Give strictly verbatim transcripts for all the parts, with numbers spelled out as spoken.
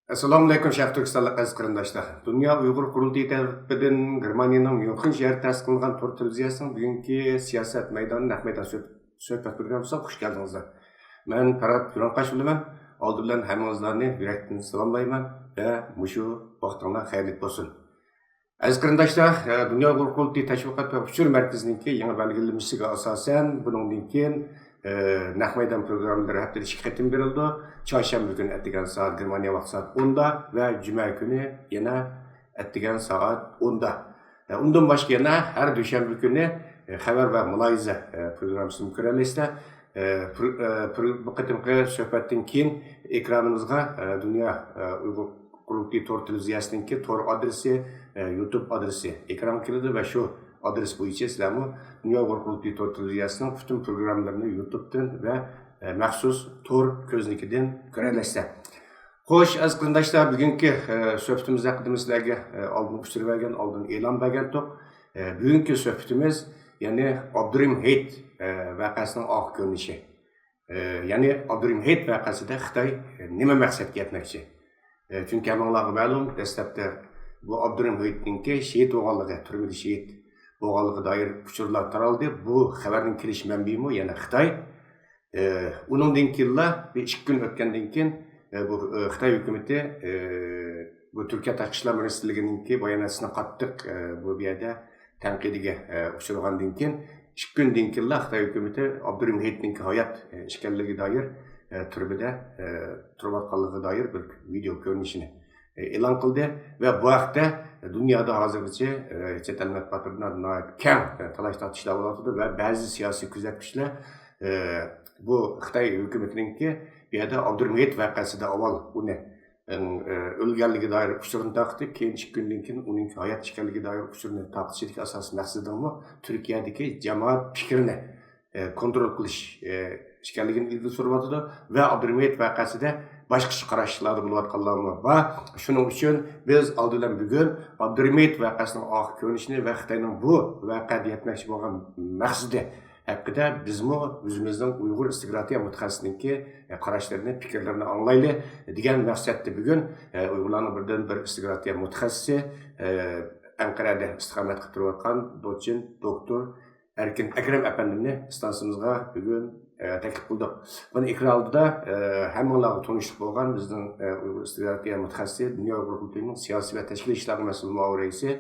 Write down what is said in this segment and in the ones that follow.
ئەسسالامۇئەلەيكۇم، شەرقىي تۈركىستانلىق ئەزىز قېرىنداشلار. دۇنيا ئۇيغۇر قۇرۇلتىيى تەرىپىدىن گېرمانىيەنىڭ ميۇنخېن شەھىرىدە تەسىس قىلىنغان تور تېلېۋىزىيەسىنىڭ بۈگۈنكى سىياسەت مەيدانى نەق مەيدان سۆھ-، سۆھبەت پروگراممىسىغا خۇش كەلدىڭىزلەر. مەن پەرھات يورۇنقاش بولىمەن. ئالدى بىلەن ھەممىڭىزلارنى يۈرەكتىن سالاملايمەن ۋە مۇشۇ ۋاقتىڭلار خەيرلىك بولسۇن. ئەزىز قېرىنداشلار، ئە، دۇنيا ئۇيغۇر قۇرۇلتىيى تەشۋىقات ۋە ئۇچۇر مەركىزىنىڭكى يېڭى بەلگىلىمىسىگە ئاساسەن، بۇنىڭدىن كېيىن، ئە، نەق مەيدان پروگراممىلىرى ھەپتىدە ئىككى قېتىم بېرىلىدۇ. چارشەنبە كۈنى ئەتىگەن سائەت، گېرمانىيە ۋاقتى سائەت ئوندا ۋە جۈمە كۈنى يەنە ئەتىگەن سائەت ئوندا. ئە، ئۇندىن باشقا يەنە ھەر دۈشەنبە كۈنى، ئە، خەۋەر ۋە مۇلاھىزە، ئە، پروگراممىسىنى كۆرەلەيسىلەر. ئە، پرو-، ئە، پرو-، بۇ قېتىمقى سۆھبەتتىن كېيىن ئېكرانىمىزغا، ئە، دۇنيا، ئە، ئۇيغۇر قۇرۇلتىيى تور تېلېۋىزىيەسىنىڭكى تور ئادرېسى، ئە، يۇتۇب ئادرېسى ئېكرانغا كېلىدۇ ۋە شۇ ئادرېس بويىچە سىلەرمۇ دۇنيا ئۇيغۇر قۇرۇلتىيى تور تېلېۋىزىيەسىنىڭ پۈتۈن پروگراممىلىرىنى يۇتۇبتىن ۋە، ئە، مەخسۇس تور كۆزنىكىدىن كۆرەلەيسىلەر. خوش، ئەزىز قېرىنداشلار، بۈگۈنكى، ئە، سۆھبىتىمىز ھەققىدە مەن سىلەرگە، ئە، ئالدىن ئۇچۇر بەرگەن، ئالدىن ئېلان بەرگەنتۇق. ئە، بۈگۈنكى سۆھبىتىمىز، يەنى ئابدۇرېھىم ھېيت، ئە، ۋەقەسىنىڭ ئاخىر كۆرۈنۈشى. ئە، يەنى ئابدۇرېھىم ھېيت ۋەقەسىدە خىتاي، ئە، نېمە مەقسەتكە يەتمەكچى؟ ئە، چۈنكى ھەممىڭلارغا مەلۇم، دەسلەپتە بۇ ئابدۇرېھىم ھېيتنىڭكى شېھىت بولغانلىقى، تۈرمىدە شېھىت بولغانلىقىغا دائىر ئۇچۇرلار تارالدى. بۇ خەۋەرنىڭ كېلىش مەنبىيىمۇ يەنە خىتاي. ئە، ئۇنىڭدىن كېيىنلا بىر ئىككى كۈن ئۆتكەندىن كېيىن، ئە، بۇ، ئە، خىتاي ھۆكۈمىتى، ئە، بۇ تۈركىيە تاشقى ئىشلار مىنىستىرلىكىنىڭكى باياناتچىسىنىڭ قاتتىق، ئە، بۇ، بۇ يەردە تەنقىدىگە، ئە، ئۇچرىغاندىن كېيىن، ئىككى كۈندىن كېيىنلا خىتاي ھۆكۈمىتى ئابدۇرېھىم ھېيتنىڭكى ھايات، ئە، ئىكەنلىكىگە دائىر، ئە، تۈرمىدە، ئە، تۇرۇۋاتقانلىقىغا دائىر بىر ۋىدېئو كۆرۈنۈشىنى، ئە، ئېلان قىلدى ۋە بۇ ھەقتە دۇنيادا ھازىرغىچە، ئە، چەت ئەل مەتبۇئاتلىرىدا ناھايىتى كەڭ، ئە، تالاش-تارتىشلار بولۇۋاتىدۇ ۋە بەزى سىياسىي كۆزەتكۈچىلەر، ئە، بۇ خىتاي ھۆكۈمىتىنىڭكى بۇ يەردە ئابدۇرېھىم ھېيت ۋەقەسىدە ئاۋۋال ئۇنى ئەڭ، ئە، ئۆلگەنلىكىگە دائىر ئۇچۇرنى تارقىتىپ، كېيىن ئىككى كۈندىن كېيىن ئۇنىڭكى ھايات ئىكەنلىكىگە دائىر ئۇچۇرنى تارقىتىشتىكى ئاساسىي مەقسىتىمۇ تۈركىيەدىكى جامائەت پىكرىنى، ئە، كونترول قىلىش، ئە، ئىكەنلىكىنى ئىلگىرى سۈرۈۋاتىدۇ ۋە ئابدۇرېھىم ھېيت ۋەقەسىدە باشقىچە قاراشلاردا بولۇۋاتقانلارمۇ بار. شۇنىڭ ئۈچۈن بىز ئالدى بىلەن بۈگۈن ئابدۇرېھىم ھېيت ۋەقەسىنىڭ ئاخىر كۆرۈنۈشىنى ۋە خىتاينىڭ بۇ ۋەقەدە يەتمەكچى بولغان مەقسىتى ھەققىدە بىزمۇ ئۆزىمىزنىڭ ئۇيغۇر ئىستىكرارىيە مۇتەخەسسىسىنىڭكى، ئە، قاراشلىرىنى، پىكىرلىرىنى ئاڭلايلى دېگەن مەقسەتتە بۈگۈن، ئە، ئۇيغۇرلارنىڭ بىردىنبىر ئىستىكرارىيە مۇتەخەسسىسى، ئە، ئەنقەرەدە ئىستىقامەت قىلىپ تۇرۇۋاتقان دوتسېنت دوكتور ئەركىن ئەكرەم ئەپەندىمنى ئىستانسىمىزغا بۈگۈن، ئە، تەكلىپ قىلدۇق. بۇنى ئېكران ئالدىدا، ئە، ھەممىڭلارغا تونۇشلۇق بولغان بىزنىڭ، ئە، ئۇيغۇر ئىستىكرارىيە مۇتەخەسسىسى، دۇنيا ئۇيغۇر قۇرۇلتىيىنىڭ سىياسىي ۋە تەشكىلىي ئىشلارغا مەسئۇل مۇئاۋىن رەئىسى،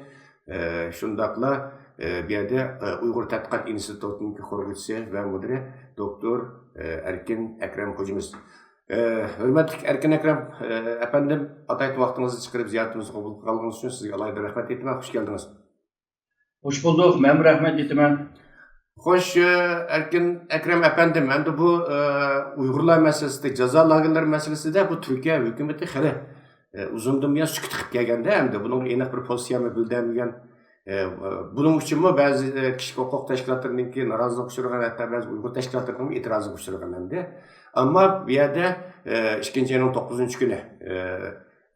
ئە، شۇنداقلا، ئە، بۇ يەردە، ئە، ئۇيغۇر تەتقىقات ئىنستىتۇتىنىڭكى قۇرغۇچىسى ۋە مۇدىرى دوكتور، ئە، ئەركىن ئەكرەم خوجىمىز. ئە، ھۆرمەتلىك ئەركىن ئەكرەم، ئە، ئەپەندىم، ئاتايتىن ۋاقتىڭىزنى چىقىرىپ زىيارىتىمىزنى قوبۇل قىلغانلىقىڭىز ئۈچۈن سىزگە ئالاھىدە رەھمەت ئېيتىمەن. خوش كەلدىڭىز. خوش بولدۇق، مەنمۇ رەھمەت ئېيتىمەن. خوش، ئە، ئەركىن ئەكرەم ئەپەندىم، ئەمدى بۇ، ئە، ئۇيغۇرلار مەسىلىسىدە، جازا لاگېرلىرى مەسىلىسىدە بۇ تۈركىيە ھۆكۈمىتى خېلى، ئە، ئۇزۇندىن بۇيان سۈكۈت قىلىپ كەلگەندە، ئەمدى بۇنىڭغا ئېنىق بىر پوزىتسىيەمۇ بىلدۈرمىگەن. ئە، بۇنىڭ ئۈچۈنمۇ بەزى، ئە، كىشىلىك ھوقۇق تەشكىلاتلىرىنىڭكى نارازىلىققا ئۇچرىغان، ھەتتا بەزى ئۇيغۇر تەشكىلاتلىرىنىڭ ئېتىرازىغا ئۇچرىغان ئەمدى. ئەمما بۇ يەردە، ئە، ئىككىنچى ئاينىڭ توققۇزىنچى كۈنى، ئە،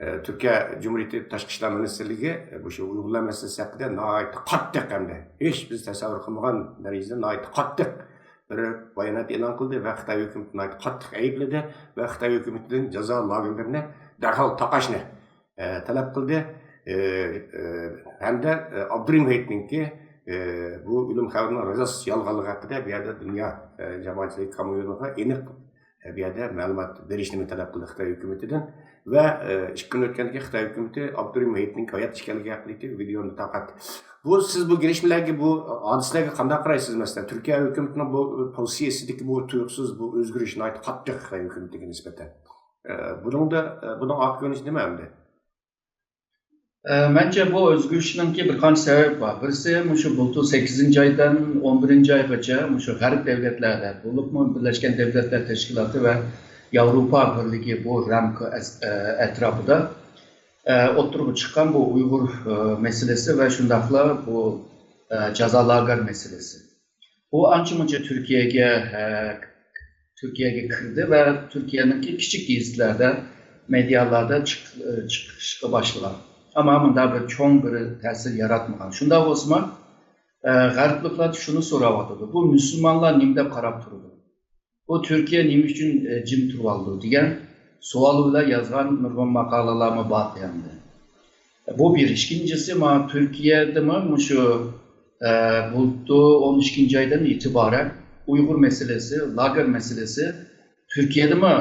ئە، تۈركىيە جۇمھۇرىيىتى تاشقى ئىشلار مىنىستىرلىكى، ئە، بۇ شۇ ئۇيغۇرلار مەسىلىسى ھەققىدە ناھايىتى قاتتىق، ئەمدى ھېچ بىز تەسەۋۋۇر قىلمىغان دەرىجىدە ناھايىتى قاتتىق بىر بايانات ئېلان قىلدى ۋە خىتاي ھۆكۈمىتىنى ناھايىتى قاتتىق ئەيىبلىدى ۋە خىتاي ھۆكۈمىتىدىن جازا لاگېرلىرىنى دەرھال تاقاشنى، ئە، تەلەپ قىلدى. ئە، ئە، ھەمدە، ئە، ئابدۇرېھىم ھېيتنىڭكى، ئە، بۇ ئۆلۈم خەۋىرىنىڭ راست يالغانلىقى ھەققىدە بۇ يەردە دۇنيا، ئە، جامائەتچىلىكى كامېيونىغا ئېنىق، ئە، بۇ يەردە مەلۇمات بېرىشنى تەلەپ قىلدى خىتاي ھۆكۈمىتىدىن. ۋە، ئە، ئىككى كۈن ئۆتكەندىن كېيىن خىتاي ھۆكۈمىتى ئابدۇرېھىم ھېيتنىڭكى ھايات ئىكەنلىكى ھەققىدىكى ۋىدېونى تارقاتتى. بۇ، سىز بۇ گىرىشمىلەرگە، بۇ ھادىسىلەرگە قانداق قارايسىز؟ مەسىلەن، تۈركىيە ھۆكۈمىتىنىڭ بۇ پوزىتسىيىسىدىكى بۇ تۇيۇقسىز بۇ ئۆزگىرىش ناھايىتى قاتتىق خىتاي ھۆكۈمىتىگە نىسبەتەن. ئە، بۇنىڭدا، ئە، بۇنىڭ ئارقا كۆرۈنۈشى نېمە ئەمدى؟ ئە، مەنچە بۇ ئۆزگىرىشنىڭكى بىر قانچە سەۋەبى بار. بىرسى مۇشۇ بۇلتۇر سەككىزىنچى ئايدىن ئون بىرىنچى ئايغىچە مۇشۇ غەرب دەۋلەتلەردە، بولۇپمۇ بىرلەشكەن دەۋلەتلەر تەشكىلاتى ۋە ياۋروپا بىرلىكى بۇ رامكا ئەس-، ئە، ئەتراپىدا، ئە، ئوتتۇرىغا چىققان بۇ ئۇيغۇر، ئە، مەسىلىسى ۋە شۇنداقلا بۇ، ئە، جازا لاگېر مەسىلىسى. بۇ ئانچە-مۇنچە تۈركىيەگە، ئە، تۈركىيەگە كىردى ۋە تۈركىيەنىڭكى كىچىك گېزىتلەردە، مېدىيالاردا چىق-، ئە، چىقىشقا باشلىغان. ئەمما مۇنداق بىر چوڭ بىر تەسىر ياراتمىغان. شۇنداق بولسىمۇ، ئە، غەربلىكلەر شۇنى سوراۋاتىدۇ، بۇ مۇسۇلمانلار نېمە دەپ قاراپ تۇرىدۇ؟ بۇ تۈركىيە نېمە ئۈچۈن، ئە، جىم تۇرۇۋالىدۇ دېگەن، سوئالى بىلەن يازغان نۇرغۇن ماقالىلەرمۇ بار ئەمدى. بۇ بىر. ئىككىنچىسى، مانا تۈركىيەدىمۇ مۇشۇ، ئە، بۇلتۇر ئون ئىككىنچى ئايدىن ئېتىبارەن ئۇيغۇر مەسىلىسى، لاگېر مەسىلىسى تۈركىيەدىمۇ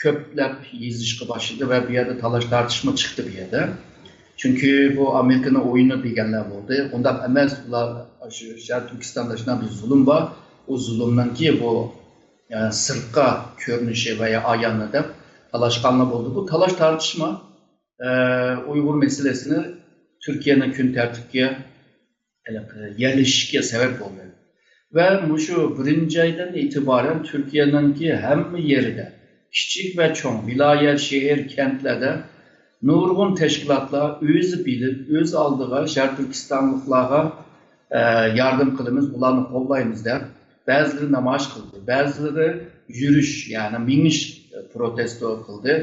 كۆپلەپ يېزىشقا باشلىدى ۋە بۇ يەردە تالاش تارتىشمۇ چىقتى بۇ يەردە. چۈنكى بۇ ئامېرىكىنىڭ ئويۇنى دېگەنلەر بولدى. ئۇنداق ئەمەس، بۇلار شۇ شەرقىي تۈركىستاندا شۇنداق بىر زۇلۇم بار. ئۇ زۇلۇمنىڭكى بۇ، ئە، سىرتقا كۆرۈنۈشى ۋە يا ئايانى دەپ تالاشقانلار بولدى. بۇ تالاش تارتىشما، ئە، ئۇيغۇر مەسىلىسىنى تۈركىيەنىڭ كۈن تەرتىپكە ھېلىقى يەرلىشىشكە سەۋەب بولدى. ۋە مۇشۇ بىرىنچى ئايدىن ئېتىبارەن تۈركىيەنىڭكى ھەممە يېرىدە، كىچىك ۋە چوڭ، ۋىلايەت، شەھەر، كەنتلەردە نۇرغۇن تەشكىلاتلار ئۆزى بىلىپ، ئۆز ئالدىغا شەرقىي تۈركىستانلىقلارغا، ئە، ياردەم قىلىمىز، ئۇلارنى قوللايمىز دەپ، بەزىلىرى نامايىش قىلدى، بەزىلىرى يۈرۈش، يەنى مېڭىش، ئە، پروتېستو قىلدى،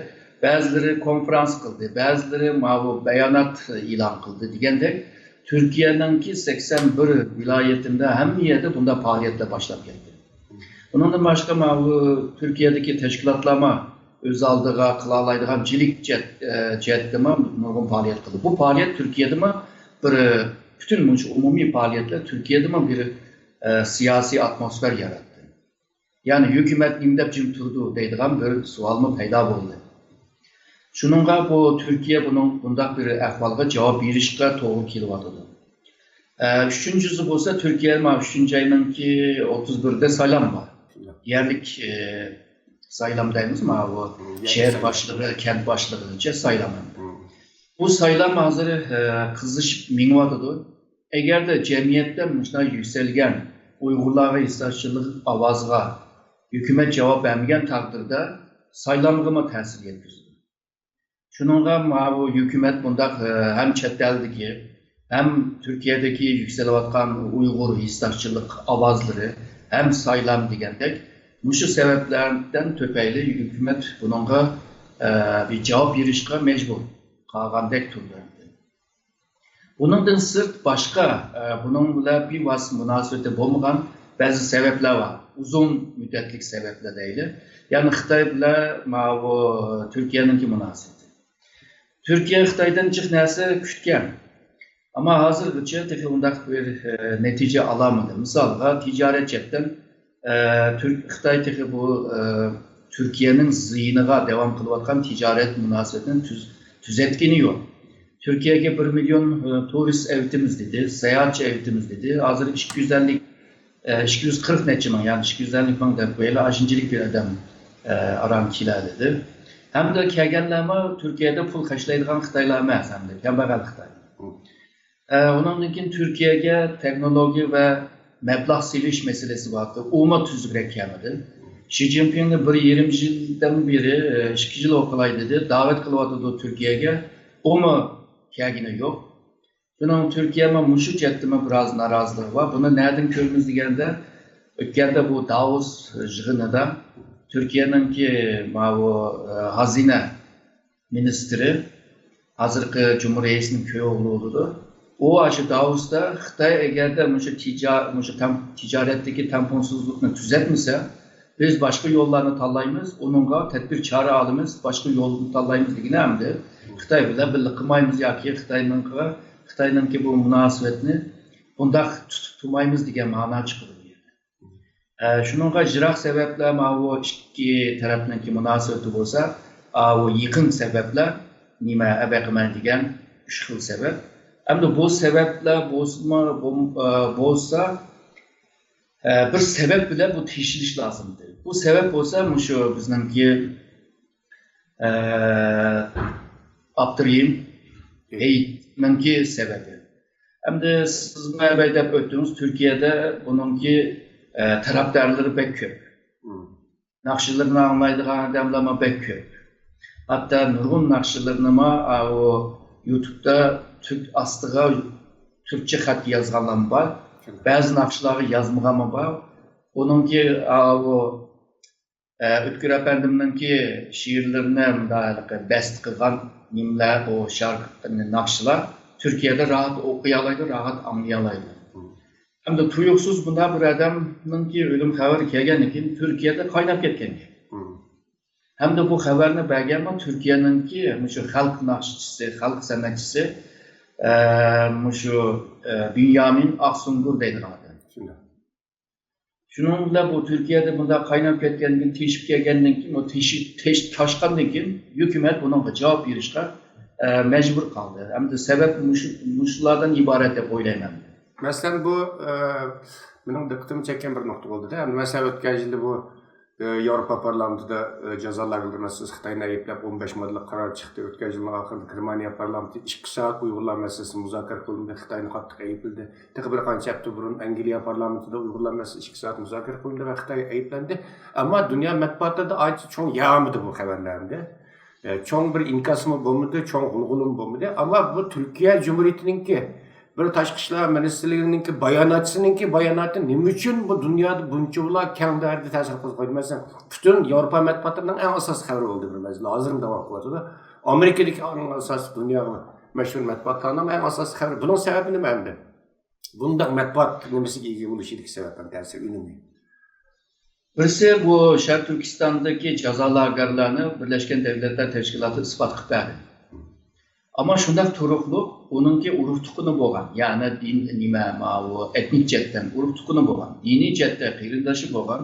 بەزىلىرى كونفرانس قىلدى، بەزىلىرى ماۋۇ بايانات ئېلان قىلدى دېگەندەك، تۈركىيەنىڭكى سەكسەن بىر ۋىلايىتىدە ھەممە يەردە بۇنداق پائالىيەتلەر باشلاپ كەتتى. ئۇنىڭدىن باشقا، ماۋۇ تۈركىيەدىكى تەشكىلاتلارمۇ ئۆز ئالدىغا قىلالايدىغان جىلىك جەھەت-، ئە، جەھەتتىمۇ نۇرغۇن پائالىيەت قىلدى. بۇ پائالىيەت تۈركىيەدىمۇ بىر، پۈتۈن مۇشۇ ئومۇمىي پائالىيەتلەر تۈركىيەدىمۇ بىر، ئە، سىياسىي ئاتموسفېرا ياراتتى. يەنى ھۆكۈمەت نېمە دەپ جىم تۇرىدۇ دەيدىغان بىر سوئالمۇ پەيدا بولدى. شۇنىڭغا بۇ تۈركىيە بۇنىڭ، بۇنداق بىر ئەھۋالغا جاۋاب بېرىشقا توغرا كېلىۋاتىدۇ. ئە، ئۈچىنچىسى بولسا تۈركىيە مانا ئۈچىنچى ئاينىڭكى ئوتتۇز بىرىدە سايلام بار. يەرلىك، ئە، سايلام دەيمىز، مانا بۇ شەھەر باشلىقى، كەنت باشلىقىغىچە سايلام. بۇ سايلام ھازىر، ئە، قىزىشىپ مېڭىۋاتىدۇ. ئەگەردە جەمئىيەتتە مۇشۇنداق يۈكسەلگەن ئۇيغۇرلارغا ھېسداشچىلىق ئاۋازىغا ھۆكۈمەت جاۋاب بەرمىگەن تەقدىردە، سايلامغىمۇ تەسىر يەتكۈزىدۇ. شۇنىڭغا ماۋۇ ھۆكۈمەت بۇنداق، ئە، ھەم چەت ئەلدىكى، ھەم تۈركىيەدىكى يۈكسىلىۋاتقان ئۇيغۇر ھېسداشچىلىق ئاۋازلىرى، ھەم سايلام دېگەندەك، مۇشۇ سەۋەبلەردىن تۈپەيلى ھۆكۈمەت بۇنىڭغا، ئە، بىر جاۋاب بېرىشقا مەجبۇر قالغاندەك تۇرىدۇ. بۇنىڭدىن سىرت باشقا، ئە، بۇنىڭ بىلەن بىۋاسىتە مۇناسىۋىتى بولمىغان بەزى سەۋەبلەر بار. ئۇزۇن مۇددەتلىك سەۋەبلەر دەيلى. يەنى خىتاي بىلەن ماۋۇ تۈركىيەنىڭكى مۇناسىۋىتى. تۈركىيە خىتايدىن جىق نەرسە كۈتكەن. ئەمما ھازىرغىچە تېخى ئۇنداق بىر، ئە، نەتىجە ئالالمىدى. مىسالغا، تىجارەت جەھەتتىن، ئە، تۈرك-، خىتاي تېخى بۇ، ئە، تۈركىيەنىڭ زىيىنىغا داۋام قىلىۋاتقان تىجارەت مۇناسىۋىتىنى تۈز-، تۈزەتكىنى يوق. تۈركىيەگە بىر مىليون، ئە، تۇرىست ئەۋېتىمىز دېدى، ساياھەتچى ئەۋېتىمىز دېدى. ھازىر ئىككى يۈز ئەللىك، ئە، ئىككى يۈز قىرىق نەچچە مىڭ، يەنى ئىككى يۈز ئەللىك مىڭ دەپ قويايلى، ئاشۇنچىلىك بىر ئادەم، ئە، ئاران كېلەلىدى. ھەمدە كەلگەنلەرمۇ تۈركىيەدە پۇل خەجلەيدىغان خىتايلار ئەمەس، ھەمدە كەمبەغەل خىتاي. ئە، ئۇنىڭدىن كېيىن تۈركىيەگە تېخنولوگىيە ۋە مەبلەغ سېلىش مەسىلىسى بارتى. ئۇمۇ تۈزۈكرەك كەلمىدى. شى جىنپىڭنى بىر يېرىم يىلدىن بېرى، ئە، ئىككى يىل ئوقۇلاي دېدى، داۋەت قىلىۋاتىدۇ تۈركىيەگە. ئۇمۇ كەلگىنى يوق. شۇنىڭ تۈركىيەمۇ مۇشۇ جەھەتتىمۇ بىراز نارازىلىقى بار. بۇنى نەدىن كۆرىمىز دېگەندە، ئۆتكەندە بۇ داۋوس يىغىنىدا تۈركىيەنىڭكى ماۋۇ، ئە، خەزىنە مىنىستىرى، ھازىرقى جۇمھۇر رەئىسىنىڭ كۈيئوغلى بولىدۇ. ئۇ ئاشۇ داۋوستا خىتاي ئەگەردە مۇشۇ تىجا-، مۇشۇ تەم-، تىجارەتتىكى تەڭپۇڭسىزلىقنى تۈزەتمىسە، بىز باشقا يوللارنى تاللايمىز، ئۇنىڭغا تەدبىر چارە ئالىمىز، باشقا يولنى تاللايمىز دېگىنى ئەمدى خىتاي بىلەن بىللە قىلمايمىز ياكى خىتاينىڭغا، خىتاينىڭكى بۇ مۇناسىۋەتنى بۇنداق تۇتۇپ تۇرمايمىز دېگەن مەنا چىقىدۇ بۇ يەردە. ئە، شۇنىڭغا يىراق سەۋەبلەر ماۋۇ ئىككى تەرەپنىڭكى مۇناسىۋىتى بولسا، ئاۋۇ يېقىن سەۋەبلەر نېمە ئەبەقىمەن دېگەن ئۈچ خىل سەۋەب. ئەمدى بۇ سەۋەبلەر بولسىمۇ، بول-، ئە، بولسا، ئە، بىر سەۋەب بىلەن بۇ تېشىلىش لازىمدى. بۇ سەۋەب بولسا مۇشۇ بىزنىڭكى، ئە، ئابدۇرېھىم ھېيتنىڭكى سەۋەبى. ئەمدى سىزمۇ ئەۋەي دەپ ئۆتتىڭىز، تۈركىيەدە بۇنىڭكى، ئە، تەرەپدارلىرى بەك كۆپ. ناخشىلىرىنى ئاڭلايدىغان ئادەملەرمۇ بەك كۆپ. ھەتتا نۇرغۇن ناخشىلىرىنىمۇ، ئاۋۇ يۇتۇبتا تۈرك ئاستىغا تۈركچە خەت يازغانلارمۇ بار. بەزى ناخشىلارغا يازمىغانمۇ بار. ئۇنىڭكى، ئاۋۇ، ئە، ئۆتكۈر ئەپەندىمنىڭكى شېئىرلىرىنى مۇنداق ھېلىقى بەستە قىلغان نېمىلەر، ئۇ شارق ناخشىلار تۈركىيەدە راھەت ئوقۇيالايدۇ، راھەت ئاڭلىيالايدۇ. ھەمدە تۇيۇقسىز بۇنداق بىر ئادەمنىڭكى ئۆلۈم خەۋىرى كەلگەندىن كېيىن تۈركىيەدە قايناپ كەتكەن گەپ. ھەمدە بۇ خەۋەرنى بەرگەنمۇ تۈركىيەنىڭكى مۇشۇ خەلق ناخشىچىسى، خەلق سەنئەتچىسى، ئە، مۇشۇ، ئە، بۈنيامىن ئاقسۇنگۇر دەيدىغان ئادەم. شۇنىڭ بىلەن بۇ تۈركىيەدە بۇنداق قايناپ كەتكەندىن كېيىن، تېشىپ كەلگەندىن كېيىن، ئۇ تېشىپ، تېش-، تاشقاندىن كېيىن ھۆكۈمەت بۇنىڭغا جاۋاب بېرىشقا، ئە، مەجبۇر قالدى. ھەمدە سەۋەب مۇشۇ، مۇشۇلاردىن ئىبارەت دەپ ئويلايمەن. مەسىلەن، بۇ، ئە، مېنىڭ دىققىتىمنى چەككەن بىر نۇقتا بولدى-دە. ھەمدە مەسىلەن، ئۆتكەن يىلى بۇ، ئە، ياۋروپا پارلامېنتىدا، ئە، جازا لاگېرلىرى مەسىلىسى خىتاينى ئەيىبلەپ ئون بەش ماددىلىق قارار چىقتى. ئۆتكەن يىلنىڭ ئاخىرىدا گېرمانىيە پارلامېنتى ئىككى سائەت ئۇيغۇرلار مەسىلىسى مۇزاكىرە قىلىنمىدى، خىتاينى قاتتىق ئەيىبلىدى. تېخى بىر قانچە ھەپتە بۇرۇن ئەنگلىيە پارلامېنتىدا ئۇيغۇرلار مەسىلىسى ئىككى سائەت مۇزاكىرە قىلىندى ۋە خىتاي ئەيىبلەندى. ئەمما دۇنيا مەتبۇئاتىدا ئانچە چوڭ يايمىدى بۇ خەۋەرلەر ئەمدى. ئە، چوڭ بىر ئىنكاسمۇ بولمىدى، چوڭ غۇلغۇلىمۇ بولمىدى. ئەمما بۇ تۈركىيە جۇمھۇرىيىتىنىڭكى بىر تاشقى ئىشلار مىنىستىرلىكىنىڭكى باياناتچىسىنىڭكى باياناتى نېمە ئۈچۈن بۇ دۇنيادا بۇنچىۋالا كەڭ دائىرىدە تەسىر قىلىپ قويدى؟ مەسىلەن، پۈتۈن ياۋروپا مەتبۇئاتلىرىنىڭ ئەڭ ئاساسىي خەۋىرى بولدى بىر مەزگىل. ھازىرمۇ داۋام قىلىۋاتىدۇ. ئامېرىكىدىكى ئەڭ ئاساسىي دۇنياغا مەشھۇر مەتبۇئاتلارنىڭ ئەڭ ئاساسىي خەۋىرى. بۇنىڭ سەۋەبى نېمە ئەمدى؟ بۇنداق مەتبۇئات نېمىسىگە ئىگە بولۇشىدىكى سەۋەب ھەم تەسىر ئۈنۈمى؟ بىرسى، بۇ شەرقىي تۈركىستاندىكى جازا لاگېرلارنى بىرلەشكەن دەۋلەتلەر تەشكىلاتى ئىسپات قىلىپ بەردى. ئەمما شۇنداق تۇرۇقلۇق ئۇنىڭكى ئۇرۇق تۇغقىنى بولغان، يەنى دىن، نېمە، ماۋۇ ئېتنىك جەھەتتىن ئۇرۇق تۇغقىنى بولغان، دىنىي جەھەتتە قېرىنداشى بولغان،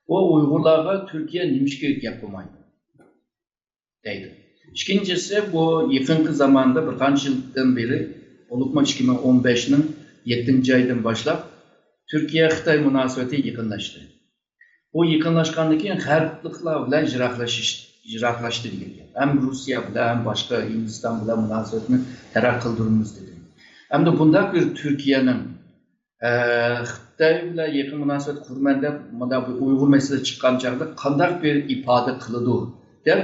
ئۇ ئۇيغۇرلارغا تۈركىيە نېمىشقا گەپ قىلمايدۇ؟ دەيدۇ. ئىككىنچىسى، بۇ يېقىنقى زاماندا بىر قانچە يىلدىن بېرى، بولۇپمۇ ئىككى مىڭ ئون بەشنىڭ يەتتىنچى ئايىدىن باشلاپ، تۈركىيە-خىتاي مۇناسىۋىتى يېقىنلاشتى. بۇ يېقىنلاشقاندىن كېيىن غەربلىكلەر بىلەن يىراقلىشىش، يىراقلاشتى دېگەن گەپ. ھەم روسىيە بىلەن، ھەم باشقا ھىندىستان بىلەن مۇناسىۋەتنى تەرەققىي قىلدۇرىمىز دېدى. ئەمدى بۇنداق بىر تۈركىيەنىڭ ئە، خىتاي بىلەن يېقىن مۇناسىۋەت قۇرىمەن دەپ، مۇنداق بىر ئۇيغۇر مەسىلىسى چىققان چاغدا قانداق بىر ئىپادە قىلىدۇ دەپ،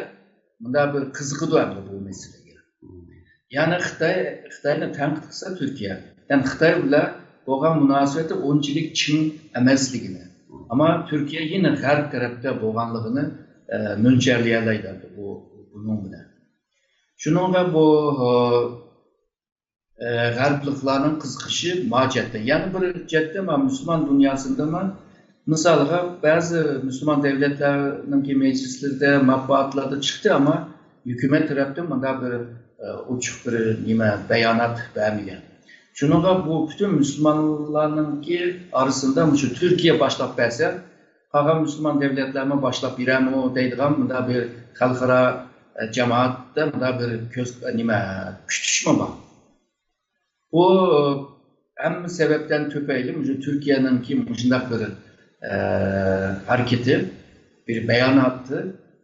مۇنداق بىر قىزىقىدۇ ئەمدى بۇ مەسىلىگە. يەنى خىتاي، خىتاينى تەنقىد قىلسا تۈركىيە، يەنى خىتاي بىلەن بولغان مۇناسىۋىتى ئۇنچىلىك چىڭ ئەمەسلىكىنى، ئەمما تۈركىيە يەنە غەرب تەرەپتە بولغانلىقىنى، ئە، مۆلچەرلىيەلەيدۇ بۇ، بۇنىڭ بىلەن. شۇنىڭغا بۇ، ئە، ئە، غەربلىكلارنىڭ قىزىقىشى ما جەھەتتە. يەنە بىر جەھەتتە ما مۇسۇلمان دۇنياسىندىمۇ، مىسالغا، بەزى مۇسۇلمان دەۋلەتلەرنىڭكى مەجلىسلىرىدە، مەتبۇئاتلاردا چىقتى، ئەمما ھۆكۈمەت تەرەپتىن مۇنداق بىر، ئە، ئوچۇق بىر نېمە، بايانات بەرمىگەن. شۇنىڭغا بۇ پۈتۈن مۇسۇلمانلارنىڭكى ئارىسىندا مۇشۇ تۈركىيە باشلاپ بەرسە، قالغان مۇسۇلمان دەۋلەتلەرمۇ باشلاپ بېرەرمۇ دەيدىغان مۇنداق بىر خەلقئارا، ئە، جامائەتتە مۇنداق بىر كۆز، نېمە، كۈتۈشمۇ بار. بۇ ھەممە سەۋەبتىن تۈپەيلى مۇشۇ تۈركىيەنىڭكى مۇشۇنداق بىر، ئە، ھەرىكىتى، بىر باياناتى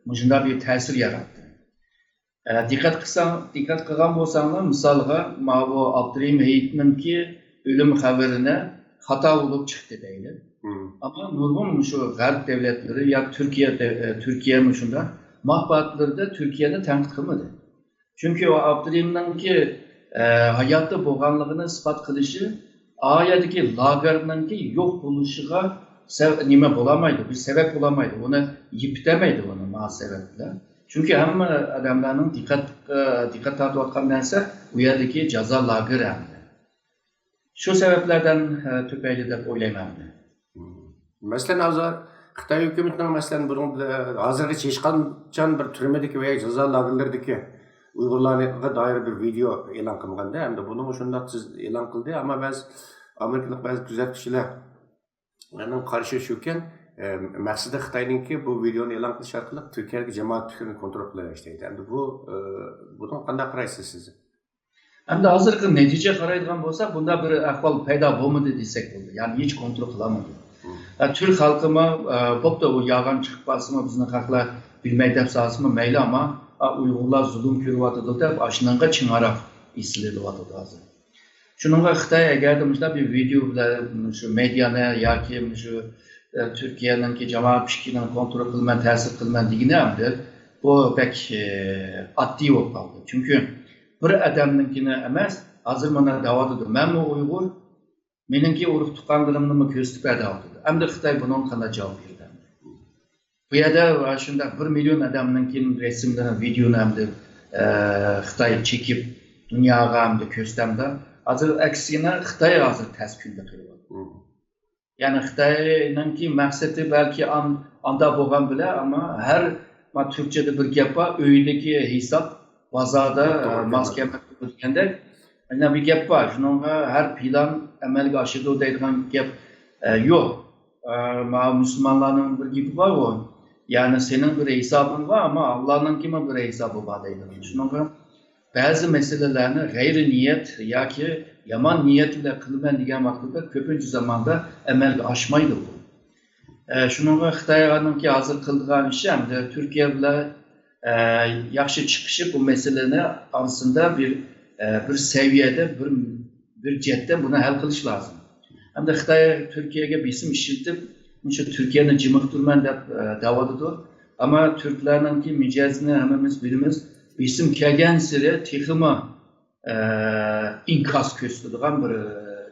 مۇشۇنداق بىر تەسىر ياراتتى. ئە، دىققەت قىلساڭ، دىققەت قىلغان بولساڭلار، مىسالغا، ماۋۇ ئابدۇرېھىم ھېيتنىڭكى ئۆلۈم خەۋىرىنى خاتا بولۇپ چىقتى دەيلى. ئەمما نۇرغۇن مۇشۇ غەرب دەۋلەتلىرى يا تۈركىيە دە-، ئە، تۈركىيەمۇ شۇنداق مەتبۇئاتلىرىدا تۈركىيەنى تەنقىد قىلمىدى. چۈنكى ئۇ ئابدۇرېھىمنىڭكى، ئە، ھاياتتا بولغانلىقىنى ئىسپات قىلىشى ئا يەردىكى لاگېرنىڭكى يوق بولۇشىغا سەۋ-، نېمە بولالمايدۇ، بىر سەۋەب بولالمايدۇ. ئۇنى يېپىتەلمەيدۇ ئۇنى ما سەۋەب بىلەن. چۈنكى ھەممە ئادەملەرنىڭ دىققەت، ئە، دىققەت تارتىۋاتقان نەرسە ئۇ يەردىكى جازا لاگېرى ئەمدى. شۇ سەۋەبلەردىن، ئە، تۈپەيلى دەپ ئويلايمەن مەن. مەسىلەن، ھازىر خىتاي ھۆكۈمىتىنىڭ، مەسىلەن، بۇنىڭ، ئە، ھازىرغىچە ھېچقاچان بىر تۈرمىدىكى ۋە جازا لاگېرلىرىدىكى ئۇيغۇرلارغا دائىر بىر ۋىدېئو ئېلان قىلمىغاندا، ئەمدى بۇنىمۇ شۇنداق تېز ئېلان قىلدى. ئەمما بەزى ئامېرىكىلىق بەزى كۆزەتكۈچىلەرنىڭ قارىشى شۇكەن، ئە، مەقسىتى خىتاينىڭكى بۇ ۋىدېئونى ئېلان قىلىش ئارقىلىق تۈركىيەدىكى جامائەت پىكرىنى كونترول قىلىۋېلىش دەيدۇ. ئەمدى بۇ، ئە، بۇنىڭغا قانداق قارايسىز سىز؟ ئەمدى ھازىرقى نەتىجە قارايدىغان بولسا، بۇنداق بىر ئەھۋال پەيدا بولمىدى دېسەك بولىدۇ. يەنى ھېچ كونترول قىلالمىدى. ئە، تۈرك خەلقىمۇ، ئە، بوپتۇ، ئۇ يالغان چىقىپ قالسىمۇ، بىزنىڭ خەقلەر بىلمەي دەپ سالسىمۇ مەيلى، ئەمما، ئە، ئۇيغۇرلار زۇلۇم كۆرۈۋاتىدۇ دەپ، ئاشۇنىڭغا چىڭراق ئېسىلىۋاتىدۇ ھازىر. شۇنىڭغا خىتاي ئەگەردە مۇشۇنداق بىر ۋىدېئو بىلەن مۇشۇ مېدىيانى ياكى مۇشۇ، ئە، تۈركىيەنىڭكى جامائەت پىكرىنى كونترول قىلىمەن، تەسىر قىلىمەن دېگىنى ئەمدى بۇ بەك، ئە، ئاددىي بولۇپ قالدى. چۈنكى بىر ئادەمنىڭكىنى ئەمەس، ھازىر مانا دەۋاتىدۇ، مەنمۇ ئۇيغۇر، مېنىڭكى ئۇرۇق تۇغقانلىرىمنىمۇ كۆرسىتىپ بەر دەۋاتىدۇ. ئەمدى خىتاي بۇنىڭغا قانداق جاۋاب بېرىدۇ ئەمدى؟ بۇ يەردە شۇنداق بىر مىليون ئادەمنىڭكى رەسىملىرىنى، ۋىدېئونى ئەمدى، ئە، خىتاي چېكىپ، دۇنياغا ئەمدى كۆرسىتەمدۇ؟ ھازىر ئەكسىنە خىتاي ھازىر تەس كۈندە قېلىۋاتىدۇ. يەنى خىتاينىڭكى مەقسىتى بەلكى ئان-، ئاندا بولغان بىلەن، ئەمما ھەر ما تۈركچىدە بىر گەپ بار، ئۆيدىكى ھېساب بازاردا، ئە، ماس كەلمەيدۇ دېگەندەك. ئەنە بىر گەپ بار، شۇنىڭغا ھەر پىلان ئەمەلگە ئاشىدۇ دەيدىغان گەپ، ئە، يوق. ئە، ما مۇسۇلمانلارنىڭ بىر گېپى بار ئۇ. يەنى سېنىڭ بىر ھېسابىڭ بار، ئەمما ئاللانىڭكىمۇ بىر ھېسابى بار دەيدىغان. شۇنىڭغا بەزى مەسىلىلەرنى غەيرىي نىيەت ياكى يامان نىيەت بىلەن قىلىمەن دېگەن ۋاقتىدا كۆپىنچە زاماندا ئەمەلگە ئاشمايدۇ بۇ. ئە، شۇنىڭغا خىتاينىڭكى ھازىر قىلىدىغان ئىشى ھەمدە تۈركىيە بىلەن، ئە، ياخشى چىقىشىپ، بۇ مەسىلىنى ئارىسىدا بىر، ئە، بىر سەۋىيەدە، بىر، بىر جەھەتتە بۇنى ھەل قىلىش لازىم. ھەمدە خىتاي تۈركىيەگە بېسىم ئىشلىتىپ، مۇشۇ تۈركىيەنى جىمىقتۇرىمەن دەپ، ئە، دەۋاتىدۇ. ئەمما تۈركلەرنىڭكى مىجەزىنى ھەممىمىز بىلىمىز. بېسىم كەلگەنسېرى تېخىمۇ، ئە، ئىنكاس كۆرسىتىدىغان بىر، ئە،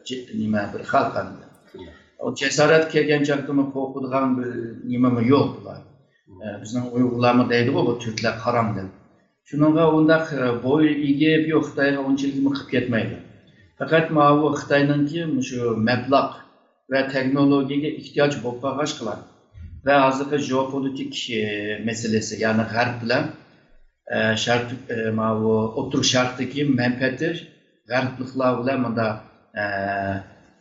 جى-، نېمە، بىر خەلق ئەمدى. ئۇ جاسارەت كەلگەن چاغدىمۇ قورقىدىغان بىر نېمىمۇ يوق بۇلار. ئە، بىزنىڭ ئۇيغۇرلارمۇ دەيدىغۇ، بۇ تۈركلەر قاراڭ دەپ. شۇنىڭغا ئۇنداق، ئە، بوي ئېگىپ، يوق، خىتايغا ئۇنچىلىكمۇ قىلىپ كەتمەيدۇ. پەقەت ماۋۇ خىتاينىڭكى مۇشۇ مەبلەغ ۋە تېخنولوگىيەگە ئېھتىياج بولۇپ قالغاچقىلا ۋە ھازىرقى ژېئوپولىتىك، ئە، مەسىلىسى، يەنى غەرب بىلەن، ئە، شەرق، ئە، ماۋۇ ئوتتۇرا شەرقتىكى مەنپەئەتى غەربلىكلەر بىلەن مۇنداق، ئە،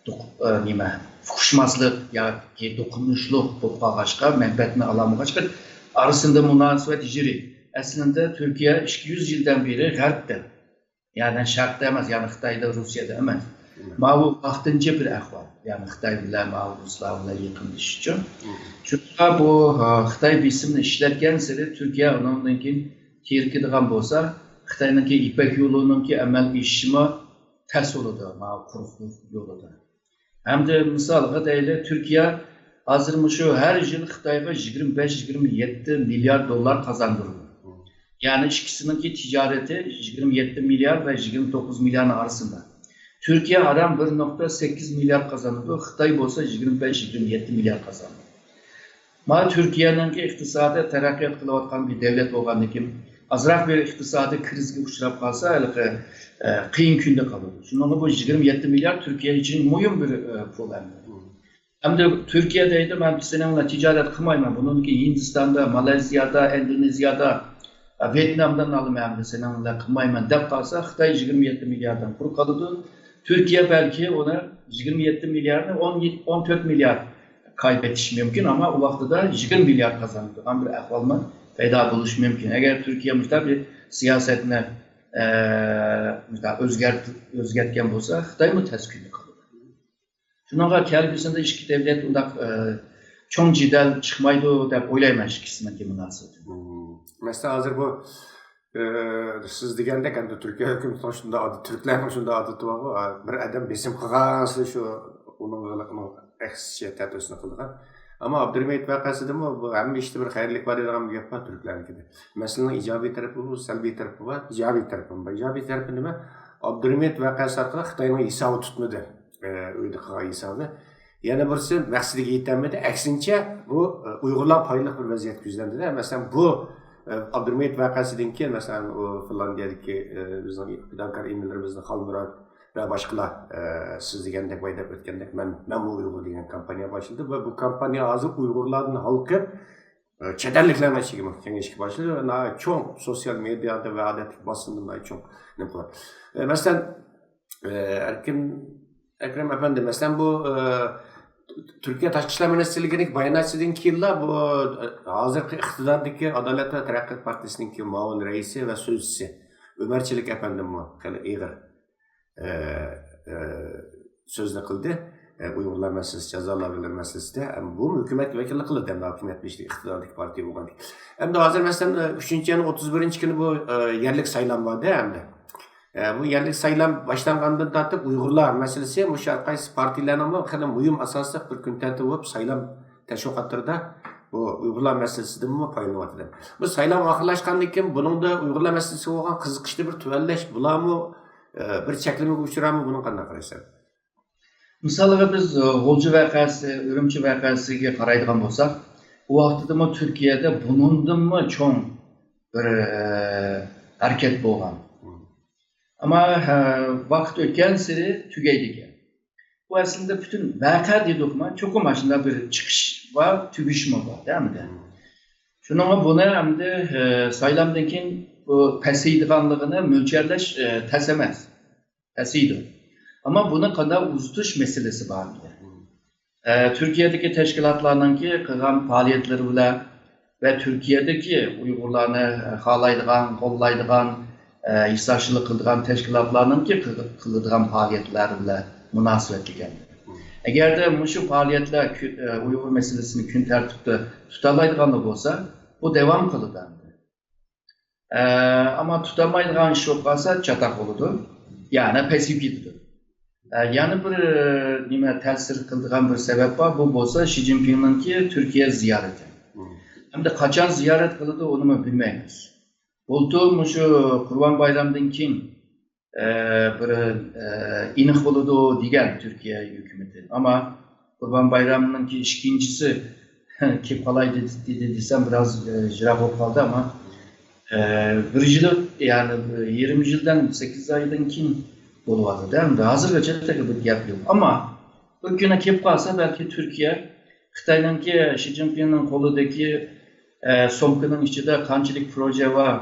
دوق-، ئە، نېمە، ئۇقۇشماسلىق ياكى دوقۇنۇشلۇق بولۇپ قالغاچقا، مەنپەئەتنى ئالالمىغاچقا، ئارىسىدا مۇناسىۋەت يىرىك. ئەسلىدە تۈركىيە ئىككى يۈز يىلدىن بېرى غەربتە. يەنى شەرقتە ئەمەس، يەنى خىتايدا، روسىيەدە ئەمەس. ماۋۇ ۋاقتىنچە بىر ئەھۋال. يەنى خىتاي بىلەن ماۋۇ رۇسلار بىلەن يېقىنلىشىش ئۈچۈن. شۇڭا بۇ، ئە، خىتاي بېسىمنى ئىشلەتكەنسېرى تۈركىيە ئۇنىڭدىن كېيىن تېرىكىدىغان بولسا، خىتاينىڭكى يىپەك يولىنىڭكى ئەمەلگە ئېشىشىمۇ تەس بولىدۇ، ماۋۇ قۇرۇقلۇق يولىدا. ھەمدە مىسالغا دەيلى، تۈركىيە ھازىر مۇشۇ ھەر يىل خىتايغا يىگىرمە بەش، يىگىرمە يەتتە مىليارد دوللار قازاندۇرىدۇ. يەنى ئىككىسىنىڭكى تىجارىتى يىگىرمە يەتتە مىليارد ۋە يىگىرمە توققۇز مىلياردنىڭ ئارىسىدا. تۈركىيە ئاران بىر نۇقتا سەككىز مىليارد قازانىدۇ، خىتاي بولسا يىگىرمە بەش، يىگىرمە يەتتە مىليارد قازانىدۇ. مانا تۈركىيەنىڭكى ئىقتىسادى تەرەققىيات قىلىۋاتقان بىر دۆلەت بولغاندىن كېيىن، ئازراق بىر ئىقتىسادىي كىرىزىسكە ئۇچراپ قالسا، ھېلىقى، ئە، قىيىن كۈندە قالىدۇ. شۇنىڭغا بۇ يىگىرمە يەتتە مىليارد تۈركىيە ئۈچۈن مۇھىم بىر، ئە، پۇل ئەمدى. ئەمدى تۈركىيە دەيدۇ، مەن سېنىڭ بىلەن تىجارەت قىلمايمەن. بۇنىڭدىن كېيىن ھىندىستاندا، مالايزىيادا، ئىندونېزىيادا، ئە، ۋيېتنامدىن ئالىمەن، ئەمدى سېنىڭ بىلەن قىلمايمەن دەپ قالسا، خىتاي يىگىرمە يەتتە مىلياردتىن قۇرۇق قالىدۇ. تۈركىيە بەلكى ئۇنى يىگىرمە يەتتە مىلياردنى ئون، ئون تۆت مىليارد قايبېتىشى مۇمكىن، ئەمما ئۇ ۋاقتىدا يىگىرمە مىليارد قازانىدىغان بىر ئەھۋالمۇ پەيدا بولۇشى مۇمكىن. ئەگەر تۈركىيە مۇشۇنداق بىر سىياسەتنى، ئە، مۇشۇنداق ئۆزگەرت-، ئۆزگەرتكەن بولسا، خىتايمۇ تەس كۈندە قالىدۇ. شۇنىڭغا كەلگۈسىدە ئىككى دۆلەت ئۇنداق، ئە، چوڭ جېدەل چىقمايدۇ دەپ ئويلايمەن، ئىككىسىنىڭكى مۇناسىۋىتى. مەسىلەن، ھازىر بۇ، ئە، سىز دېگەندەك، ئەمدى تۈركىيە ھۆكۈمىتىنىڭ شۇنداق ئادىتى، تۈركلەرنىڭ شۇنداق ئادىتى بارغۇ، ئە، بىر ئادەم بېسىم قىلغانسېرى شۇ ئۇنىڭ، ئۇنىڭ ئەكسىچە تەتۈرىسىنى قىلىدىغان. ئەمما ئابدۇرېھىم ھېيت ۋەقەسىدىمۇ بۇ ھەممە ئىشتا بىر خەيرلىك بار دەيدىغان بىر گەپ بار تۈركلەرنىڭكىدە. مەسىلىنىڭ ئىجابىي تەرىپى بار، سەلبىي تەرىپى بار. ئىجابىي تەرىپى نېمە؟ ئىجابىي تەرىپى نېمە؟ ئابدۇرېھىم ھېيت ۋەقەسى ئارقىلىق خىتاينىڭ ھېسابى تۇتمىدى. ئە، ئۆيدە قىلغان ھېسابى. يەنە بىرسى مەقسىتىگە يېتەلمىدى. ئەكسىنچە، بۇ، ئە، ئۇيغۇرلارغا پايدىلىق بىر ۋەزىيەت يۈزلەندى-دە. مەسىلەن، بۇ، ئە، ئابدۇرېھىم ھېيت ۋەقەسىدىن كېيىن، مەسىلەن، ئۇ فىنلاندىيەدىكى، ئە، بىزنىڭ پىداكار ئىمىنلىرىمىزنىڭ خالمۇرات ۋە باشقىلار، ئە، سىز دېگەندەك، بايا دەپ ئۆتكەندەك، مەن، مەنمۇ ئۇيغۇر دېگەن كامپانىيە باشلىدى ۋە بۇ كامپانىيە ھازىر ئۇيغۇرلاردىن ھالقىپ، ئە، چەت ئەللىكلەرنىڭ ئىچىگىمۇ كېڭىيىشكە باشلىدى ۋە ناھايىتى چوڭ سوتسىيال مېدىيادا ۋە ئادەتتىكى باسمىدا ناھايىتى چوڭ نېمە قىلىۋاتىدۇ. ئە، مەسىلەن، ئە، ئەركىن ئەكرەم ئەپەندى، مەسىلەن، بۇ، ئە، تۈركىيە تاشقى ئىشلار مىنىستىرلىكىنىڭ باياناتچىسىدىن كېيىنلا بۇ، ئە، ھازىرقى ئىقتىدارىدىكى ئادالەت ۋە تەرەققىيات پارتىيىسىنىڭكى مۇئاۋىن رەئىسى ۋە سۆزچىسى ئۆمەر چېلىك ئەپەندىمۇ خېلى ئېغىر، ئە، ئە، سۆزنى قىلدى. ئە، ئۇيغۇرلار مەسىلىسى، جازا لەرلىرى مەسىلىسىدە، ئە، بۇمۇ ھۆكۈمەت ۋەكىللىك قىلىدۇ، ئەمدى ھاكىمىيەت بېشىدا ئىقتىداردىكى پارتىيە بولغاندىن كېيىن. ئەمدى ھازىر، مەسىلەن، ئە، ئۈچىنچى ئاينىڭ ئوتتۇز بىرىنچى كۈنى بۇ، ئە، يەرلىك سايلام بار-دە ئەمدى. ئە، بۇ يەرلىك سايلام باشلانغاندىن تارتىپ ئۇيغۇرلار مەسىلىسى مۇشۇ ھەر قايسى پارتىيەلەرنىڭمۇ خېلى مۇھىم ئاساسلىق بىر كۈن تەرتىپى بولۇپ، سايلام تەشۋىقاتلىرىدا بۇ ئۇيغۇرلار مەسىلىسىدىنمۇ پايدىلىنىۋاتىدۇ. بۇ سايلام ئاخىرلاشقاندىن كېيىن بۇنىڭدا ئۇيغۇرلار مەسىلىسىگە بولغان قىزىقىشتا بىر تۆۋەنلەش بولارمۇ، ئە، بىر چەكلىمىگە ئۇچرارمۇ، بۇنىڭغا قانداق قارايسەن؟ مىسالغا بىز، ئە، غۇلجا ۋەقەسى، ئۈرۈمچى ۋەقەسىگە قارايدىغان بولساق، ئۇ ۋاقتىدىمۇ تۈركىيەدە بۇنىڭدىنمۇ چوڭ بىر، ئە، ھەرىكەت بولغان. ئەمما، ھە، ۋاقىت ئۆتكەنسېرى تۈگەيدىكەن. بۇ ئەسلىدە پۈتۈن ۋەقە دېدۇقما، چوقۇم مانا شۇنداق بىر چىقىش بار، تۈگىشىمۇ بار، دەمدە. شۇنىڭغا بۇنى ئەمدى، ئە، سايلامدىن كېيىن بۇ پەسىيىدىغانلىقىنى مۆلچەرلەش، ئە، تەس ئەمەس. پەسىيىدۇ. ئەمما بۇنى قانداق ئۇزىتىش مەسىلىسى بار. ئە، تۈركىيەدىكى تەشكىلاتلارنىڭكى قىلغان پائالىيەتلىرى بىلەن ۋە تۈركىيەدىكى ئۇيغۇرلارنى، ئە، خالايدىغان، قوللايدىغان، ئە، ھېسداشلىق قىلىدىغان تەشكىلاتلارنىڭكى قىل-، قىلىدىغان پائالىيەتلەر بىلەن مۇناسىۋەتلىك ئەمدى. ئەگەردە مۇشۇ پائالىيەتلەر كۈ-، ئە، ئۇيغۇر مەسىلىسىنى كۈن تەرتىپتە تۇتالايدىغانلا بولسا، بۇ داۋام قىلىدۇ ئەمدى. ئە، ئەمما تۇتالمايدىغان ئىش بولۇپ قالسا، چاتاق بولىدۇ. يەنى پەسىيىپ كېتىدۇ. ئە، يەنە بىر، ئە، نېمە تەسىر قىلىدىغان بىر سەۋەب بار، بۇ بولسا شى جىنپىڭنىڭكى تۈركىيە زىيارىتى. ھەمدە قاچان زىيارەت قىلىدۇ، ئۇنىمۇ بىلمەيمىز. بۇلتۇر مۇشۇ قۇربان بايرامدىن كېيىن، ئە، بىر، ئە، ئېنىق بولىدۇ دېگەن تۈركىيە ھۆكۈمىتى. ئەمما قۇربان بايرامنىڭكى ئىككىنچىسى كېلىپ قالاي دېدى، دېدى دېسەم، بىراز، ئە، يىراق بولۇپ قالدى، ئەمما، ئە، بىر يىل، يەنى يېرىم يىلدىن، سەككىز ئايدىن كېيىن بولۇۋاتىدۇ. ئەمدى ھازىرغىچە تېخى بىر گەپ يوق. ئەمما بىر كۈنى كېلىپ قالسا، بەلكى تۈركىيە خىتاينىڭكى، شى جىنپىڭنىڭ قولىدىكى، ئە، سومكىنىڭ ئىچىدە قانچىلىك پروژە بار،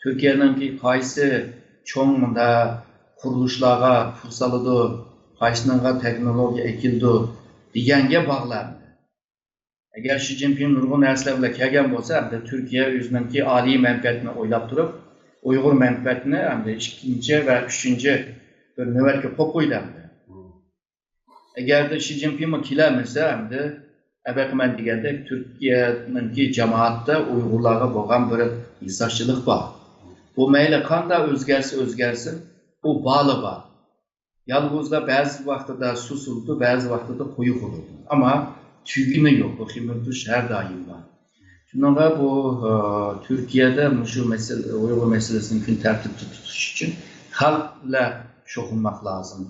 تۈركىيەنىڭكى قايسى چوڭ مۇنداق قۇرۇلۇشلارغا پۇل سالىدۇ، قايسىنىڭغا تېخنولوگىيە ئەكېلىدۇ دېگەنگە باغلىق. ئەگەر شى جىنپىڭ نۇرغۇن نەرسىلەر بىلەن كەلگەن بولسا، ئەمدى تۈركىيە ئۆزىنىڭكى ئالىي مەنپەئەتىنى ئويلاپ تۇرۇپ، ئۇيغۇر مەنپەئەتىنى ئەمدى ئىككىنچى ۋە ئۈچىنچى بىر نۆۋەتكە قويۇپ قويدى ئەمدى. ئەگەردە شى جىنپىڭمۇ كېلەلمىسە، ئەمدى ئەبەقىمەن دېگەندەك تۈركىيەنىڭكى جامائەتتە ئۇيغۇرلارغا بولغان بىر ھېسداشچىلىق بار. بۇ مەيلى قانداق ئۆزگەرسە ئۆزگەرسۇن، ئۇ بارلا بار. يالغۇزلا بەزى ۋاقتىدا سۇسۇلىدۇ، بەزى ۋاقتىدا قويۇق بولىدۇ. ئەمما تۈگىنى يوق، بۇ خىمىرتۇش ھەر دائىم بار. شۇنىڭغا بۇ، ئە، تۈركىيەدە مۇشۇ مەسىلە، ئۇيغۇر مەسىلىسىنى كۈن تەرتىپتە تۇتۇش ئۈچۈن خەلق بىلەن شۇغۇللانماق لازىم.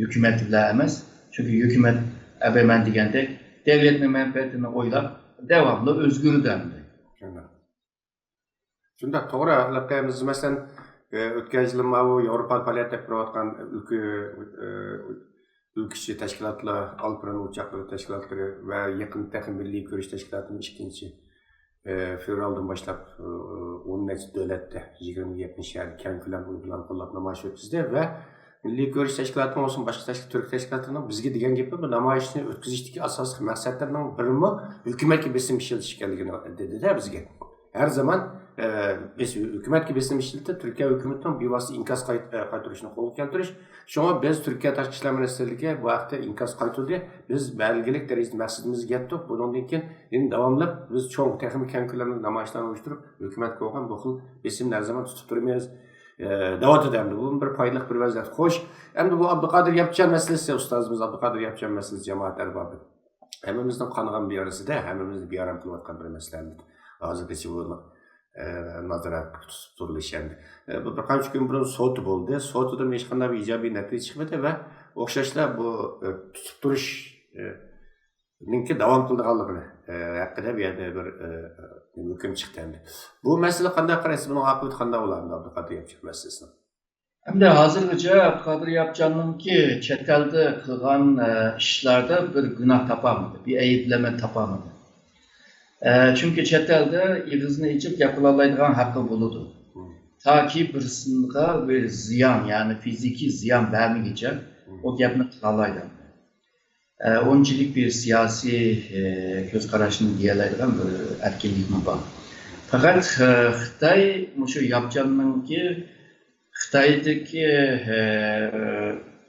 ھۆكۈمەت بىلەن ئەمەس. چۈنكى ھۆكۈمەت ئەبەمەن دېگەندەك دەۋلەتنىڭ مەنپەئەتىنى ئويلاپ داۋاملىق ئۆزگىرىدۇ ئەمدى. شۇنداق، توغرا. ھېلىقى بىز، مەسىلەن، ئۆتكەن يىلى ماۋۇ ياۋروپا پائالىيەت ئېلىپ بېرىۋاتقان ئۆلكە، ئۆلكە ئىچى تەشكىلاتلار، ئالپىرىن ئوچاقلىرى تەشكىلاتلىرى ۋە يېقىندا تېخى مىللىي كۈرەش تەشكىلاتىنىڭ ئىككىنچى فېۋرالدىن باشلاپ، ئون نەچچە دۆلەتتە، يىگىرمىگە يېقىن شەھەردە كەڭ كۆلەمدە ئۇيغۇرلارنى قوللاپ نامايىش ئۆتكۈزدى ۋە مىللىي كۈرەش تەشكىلاتىنىڭ بولسۇن، باشقا تەشكىل-، تۈرك تەشكىلاتلىرىنىڭ بىزگە دېگەن گېپى، بۇ نامايىشنى ئۆتكۈزۈشتىكى ئاساسلىق مەقسەتلىرىنىڭ بىرىمۇ ھۆكۈمەتكە بېسىم ئىشلىتىش ئىكەنلىكىنى دېدى-دە بىزگە. ھەر زامان، ئە، بىز ھۆكۈمەتكە بېسىم ئىشلىتىپ، تۈركىيە ھۆكۈمىتىنىڭ بىۋاسىتە ئىنكاس قايت-، ئە، قايتۇرۇشنى قولغا كەلتۈرۈش. شۇڭا بىز تۈركىيە تاشقى ئىشلار مىنىستىرلىكى بۇ ھەقتە ئىنكاس قايتۇردى. بىز بەلگىلىك دەرىجىدە مەقسىتىمىزگە يەتتۇق. بۇنىڭدىن كېيىن يەنە داۋاملىق بىز چوڭ، تېخىمۇ كەڭ كۆلەمدە نامايىشلارنى ئۇيۇشتۇرۇپ، ھۆكۈمەتكە بولغان بۇ خىل بېسىمنى ھەر زامان تۇتۇپ تۇرىمىز، ئە، دەۋاتىدۇ ئەمدى. بۇمۇ بىر پايدىلىق بىر ۋەزىيەت. خوش، ئەمدى بۇ ئابدۇقادىر ياپچان مەسىلىسى، ئۇستازىمىز ئابدۇقادىر ياپچان مەسىلىسى جامائەت ئەربابى. ھەممىمىزنىڭ قانىغان بىئارىسىدە، ھەممىمىزنى بىئارام قىلىۋاتقان بىر مەسىلە ئەمدى. ھازىرغىچە بۇ، ئە، نازارەت تۇتۇپ تۇرۇلۇشى ئەمدى. ئە، بۇ بىر قانچە كۈن بۇرۇن سوتى بولدى. سوتىدىن ھېچقانداق بىر ئىجابىي نەتىجە چىقمىدى ۋە ئوخشاشلا بۇ، ئە، تۇتۇپ تۇرۇش، ئە، نىڭكى داۋام قىلىدىغانلىقىنى، ئە، ھەققىدە بۇ يەردە بىر، ئە، ھۆكۈم چىقتى ئەمدى. بۇ مەسىلە قانداق قارايسىز؟ بۇنىڭ ئاقىۋىتى قانداق بولار ئەمدى ئابدۇقادىر ياپچان مەسىلىسىنىڭ؟ ئەمدى ھازىرغىچە ئابدۇقادىر ياپچاننىڭكى چەت ئەلدە قىلغان، ئە، ئىشلاردا بىر گۇناھ تاپالمىدى، بىر ئەيىبلىمە تاپالمىدى. ئە، چۈنكى چەت ئەلدە ئېغىزىنى ئېچىپ گەپ قىلالايدىغان ھەققى بولىدۇ. تاكى بىرسىغا بىر زىيان، يەنى فىزىكىي زىيان بەرمىگىچە ئۇ گەپنى قىلالايدۇ. ئە، ئۇنچىلىك بىر سىياسىي، ئە، كۆز قاراشنى دېيەلەيدىغان بىر ئەركىنلىكمۇ بار. پەقەت، ئە، خىتاي مۇشۇ ياپچاننىڭكى خىتايدىكى، ئە،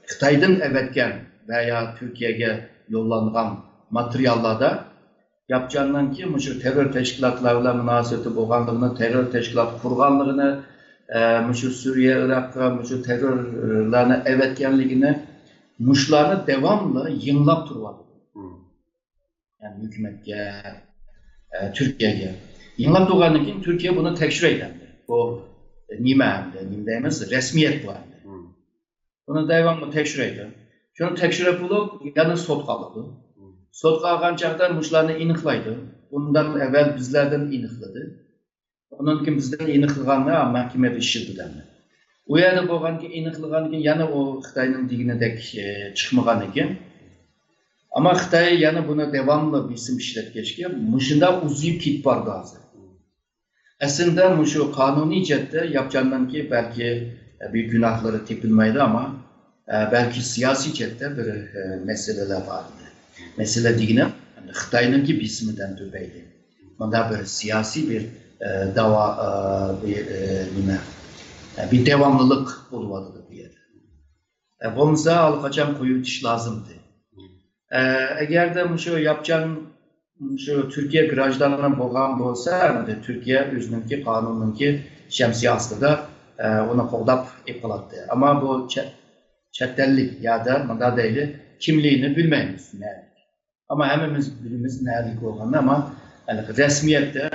خىتايدىن ئەۋەتكەن ۋە يا تۈركىيەگە يوللانغان ماتېرىياللاردا ياپچاننىڭكى مۇشۇ تېررور تەشكىلاتلار بىلەن مۇناسىۋىتى بولغانلىقىنى، تېررور تەشكىلات قۇرغانلىقىنى، ئە، مۇشۇ سۈرىيە، ئىراققا مۇشۇ تېررورلارنى ئەۋەتكەنلىكىنى، مۇشۇلارنى داۋاملىق يىڭلاپ تۇرۇۋاتىدۇ. يەنى ھۆكۈمەتكە، ئە، تۈركىيەگە يىڭلاپ تۇرغاندىن كېيىن تۈركىيە بۇنى تەكشۈرەيدۇ ئەمدى. بۇ نېمە ئەمدى؟ نېمە دەيمىز؟ رەسمىيەت بۇ ئەمدى. بۇنى داۋاملىق تەكشۈرەيدۇ. شۇنى تەكشۈرۈپ بولۇپ، يەنە سوتقا ئالىدۇ. سوتقا ئالغان چاغدا مۇشۇلارنى ئېنىقلايدۇ. بۇندىن ئەۋۋەل بىزلەردىن ئېنىقلىدى. ئۇنىڭدىن كېيىن بىزدىن ئېنىقلىغاننى مەھكىمىدە ئىشلىتىدۇ. ئۇ يەردە بولغاندىن كېيىن، ئېنىقلىغاندىن كېيىن يەنە ئۇ خىتاينىڭ دېگىنىدەك، ئە، چىقمىغان ئىكەن. ئەمما خىتاي يەنە بۇنى داۋاملىق بېسىم ئىشلەتكەچكە، مۇشۇنداق ئۇزىيىپ كېتىپ بارىدۇ ھازىر. ئەسلىدە مۇشۇ قانۇنىي جەھەتتە ياپچاننىڭكى بەلكى بىر گۇناھلىرى تېپىلمايدۇ، ئەمما بەلكى سىياسىي جەھەتتە بىر مەسىلىلەر بار ئىدى. مەسىلە دېگىنىم خىتاينىڭكى بېسىمىدىن تۈپەيلى مۇنداق بىر سىياسىي بىر داۋا، بىر نېمە، بىر داۋاملىق بولۇۋاتىدۇ بۇ يەردە. بولمىسا ئاللىقاچان قويۇۋېتىش لازىمدى. ئەگەردە مۇشۇ ياپچان مۇشۇ تۈركىيە گراژدانى بولغان بولسا، ئەمدى تۈركىيە ئۆزىنىڭكى قانۇنىنىڭكى شەمسىيە ئاستىدا ئۇنى قوغداپ ئېلىپ قالاتتى. ئەمما بۇ چەت، چەت ئەللىك يا دا مۇنداق دەيلى، كىملىكىنى بىلمەيمىز نەلىك. ئەمما ھەممىمىز بىلىمىز نەلىك بولغاندا، ئەمما ھېلىقى رەسمىيەتتە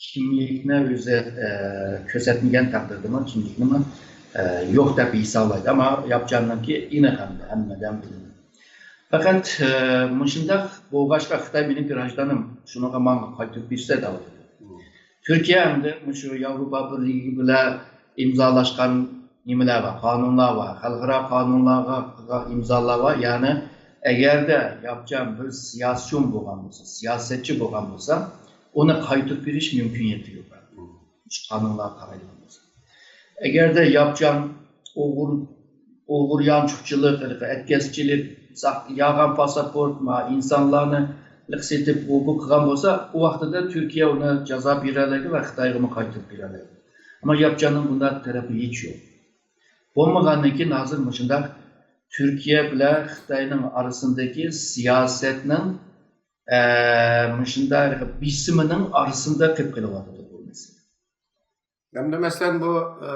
كىملىكنى ئۆزى كۆرسەتمىگەن تەقدىردىمۇ كىملىكنىمۇ يوق دەپ ھېسابلايدۇ. ئەمما ياپچاننىڭكى ئېنىق ھەمدە ھەممىدىن بىلىنىدۇ. پەقەت مۇشۇنداق بولغاچقا خىتاي مېنىڭ گراژدانىم، شۇنىڭغا ماڭا قايتۇرۇپ بېرسە دەۋاتىدۇ. تۈركىيە ئەمدى مۇشۇ ياۋروپا بىرلىكى بىلەن ئىمزالاشقان نېمىلەر بار، قانۇنلار بار، خەلقئارا قانۇنلارغا قىلغان ئىمزالار بار. يەنى ئەگەردە ياپچان بىر سىياسىيون بولغان بولسا، سىياسەتچى بولغان بولسا، ئۇنى قايتۇرۇپ بېرىش مۇمكىنىيىتى يوق. شۇ قانۇنلارغا قارايدىغان بولسا. ئەگەردە ياپچان ئوغرى، ئوغرى يانچۇقچىلىق، ئەتكەسچىلىك، ساخ-، يالغان پاسپورت، ما، ئىنسانلارنى سېتىپ، ئۇ بۇ قىلغان بولسا، ئۇ ۋاقتىدا تۈركىيە ئۇنى جازا بېرەلەيدۇ ۋە خىتايغىمۇ قايتۇرۇپ بېرەلەيدۇ. ئەمما ياپچاننىڭ بۇنداق تەرىپى ھېچ يوق. بولمىغاندىن كېيىن ھازىر مۇشۇنداق تۈركىيە بىلەن خىتاينىڭ ئارىسىدىكى سىياسەتنىڭ، ئە، مۇشۇنداق بېسىمىنىڭ ئارىسىدا قېلىپ قېلىۋاتىدۇ بۇ مەسىلە. ئەمدى مەسىلەن بۇ، ئە،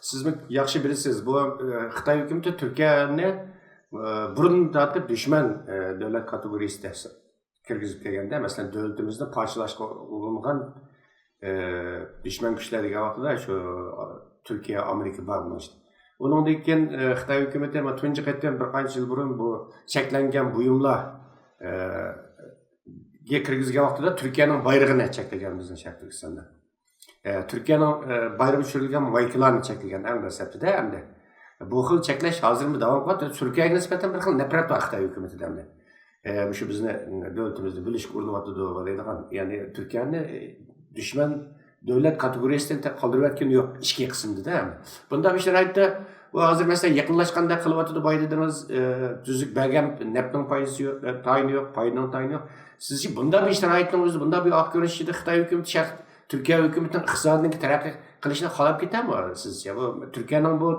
سىزمۇ ياخشى بىلىسىز، بۇ، ئە، خىتاي ھۆكۈمىتى تۈركىيەنى، ئە، بۇرۇندىن تارتىپ دۈشمەن، ئە، دۆلەت كاتېگورىيىسىدە كىرگۈزۈپ كەلگەندە، مەسىلەن، دۆلىتىمىزنى پارچىلاشقا ئۇرۇنغان، ئە، دۈشمەن كۈچلەر دېگەن ۋاقتىدا شۇ تۈركىيە، ئامېرىكا بار بۇنىڭ ئىچىدە. ئۇنىڭدىن كېيىن، ئە، خىتاي ھۆكۈمىتى مانا تۇنجى قېتىم بىر قانچە يىل بۇرۇن بۇ چەكلەنگەن بۇيۇملار، ئە، گە كىرگۈزگەن ۋاقتىدا تۈركىيەنىڭ بايرىقىنى چەكلىگەن بىزنىڭ شەرقىي تۈركىستاندا. ئە، تۈركىيەنىڭ، ئە، بايرىقى چۈشۈرۈلگەن مايكىلارنى چەكلىگەن ئەڭ دەسلەپتىدە ئەمدى. بۇ خىل چەكلەش ھازىرمۇ داۋام قىلىۋاتىدۇ. تۈركىيەگە نىسبەتەن بىر خىل نەپرەت بار خىتاي ھۆكۈمىتىدە ئەمدى. ئە، مۇشۇ بىزنى، ئە، دۆلىتىمىزنى بۆلۈشكە ئۇرۇنۇۋاتىدۇ دەيدىغان. يەنى تۈركىيەنى، ئە، دۈشمەن دۆلەت كاتېگورىيەسىدىن تە-، قالدۇرۇۋەتكىنى يوق ئىچكى قىسمىدا-دە. بۇنداق بىر شارائىتتا، بۇ ھازىر مەسىلەن يېقىنلاشقاندەك قىلىۋاتىدۇ بايدىن دېدىڭىز، ئە، تۈزۈك بەرگەن نەپنىڭ پايدىسى يوق، ئە، تايىنى يوق، پايدىنىڭ تايىنى يوق. سىزچە بۇنداق بىر شارائىتنىڭ ئۆزىدە، بۇنداق بىر ئاق كۆرۈنۈش ئىچىدە خىتاي ھۆكۈمىتى شەرق-، تۈركىيە ھۆكۈمىتىنىڭ ئىقتىسادىنىڭ تەرەققىي قىلىشىنى خالاپ كېتەمۇ سىزچە؟ بۇ تۈركىيەنىڭ بۇ،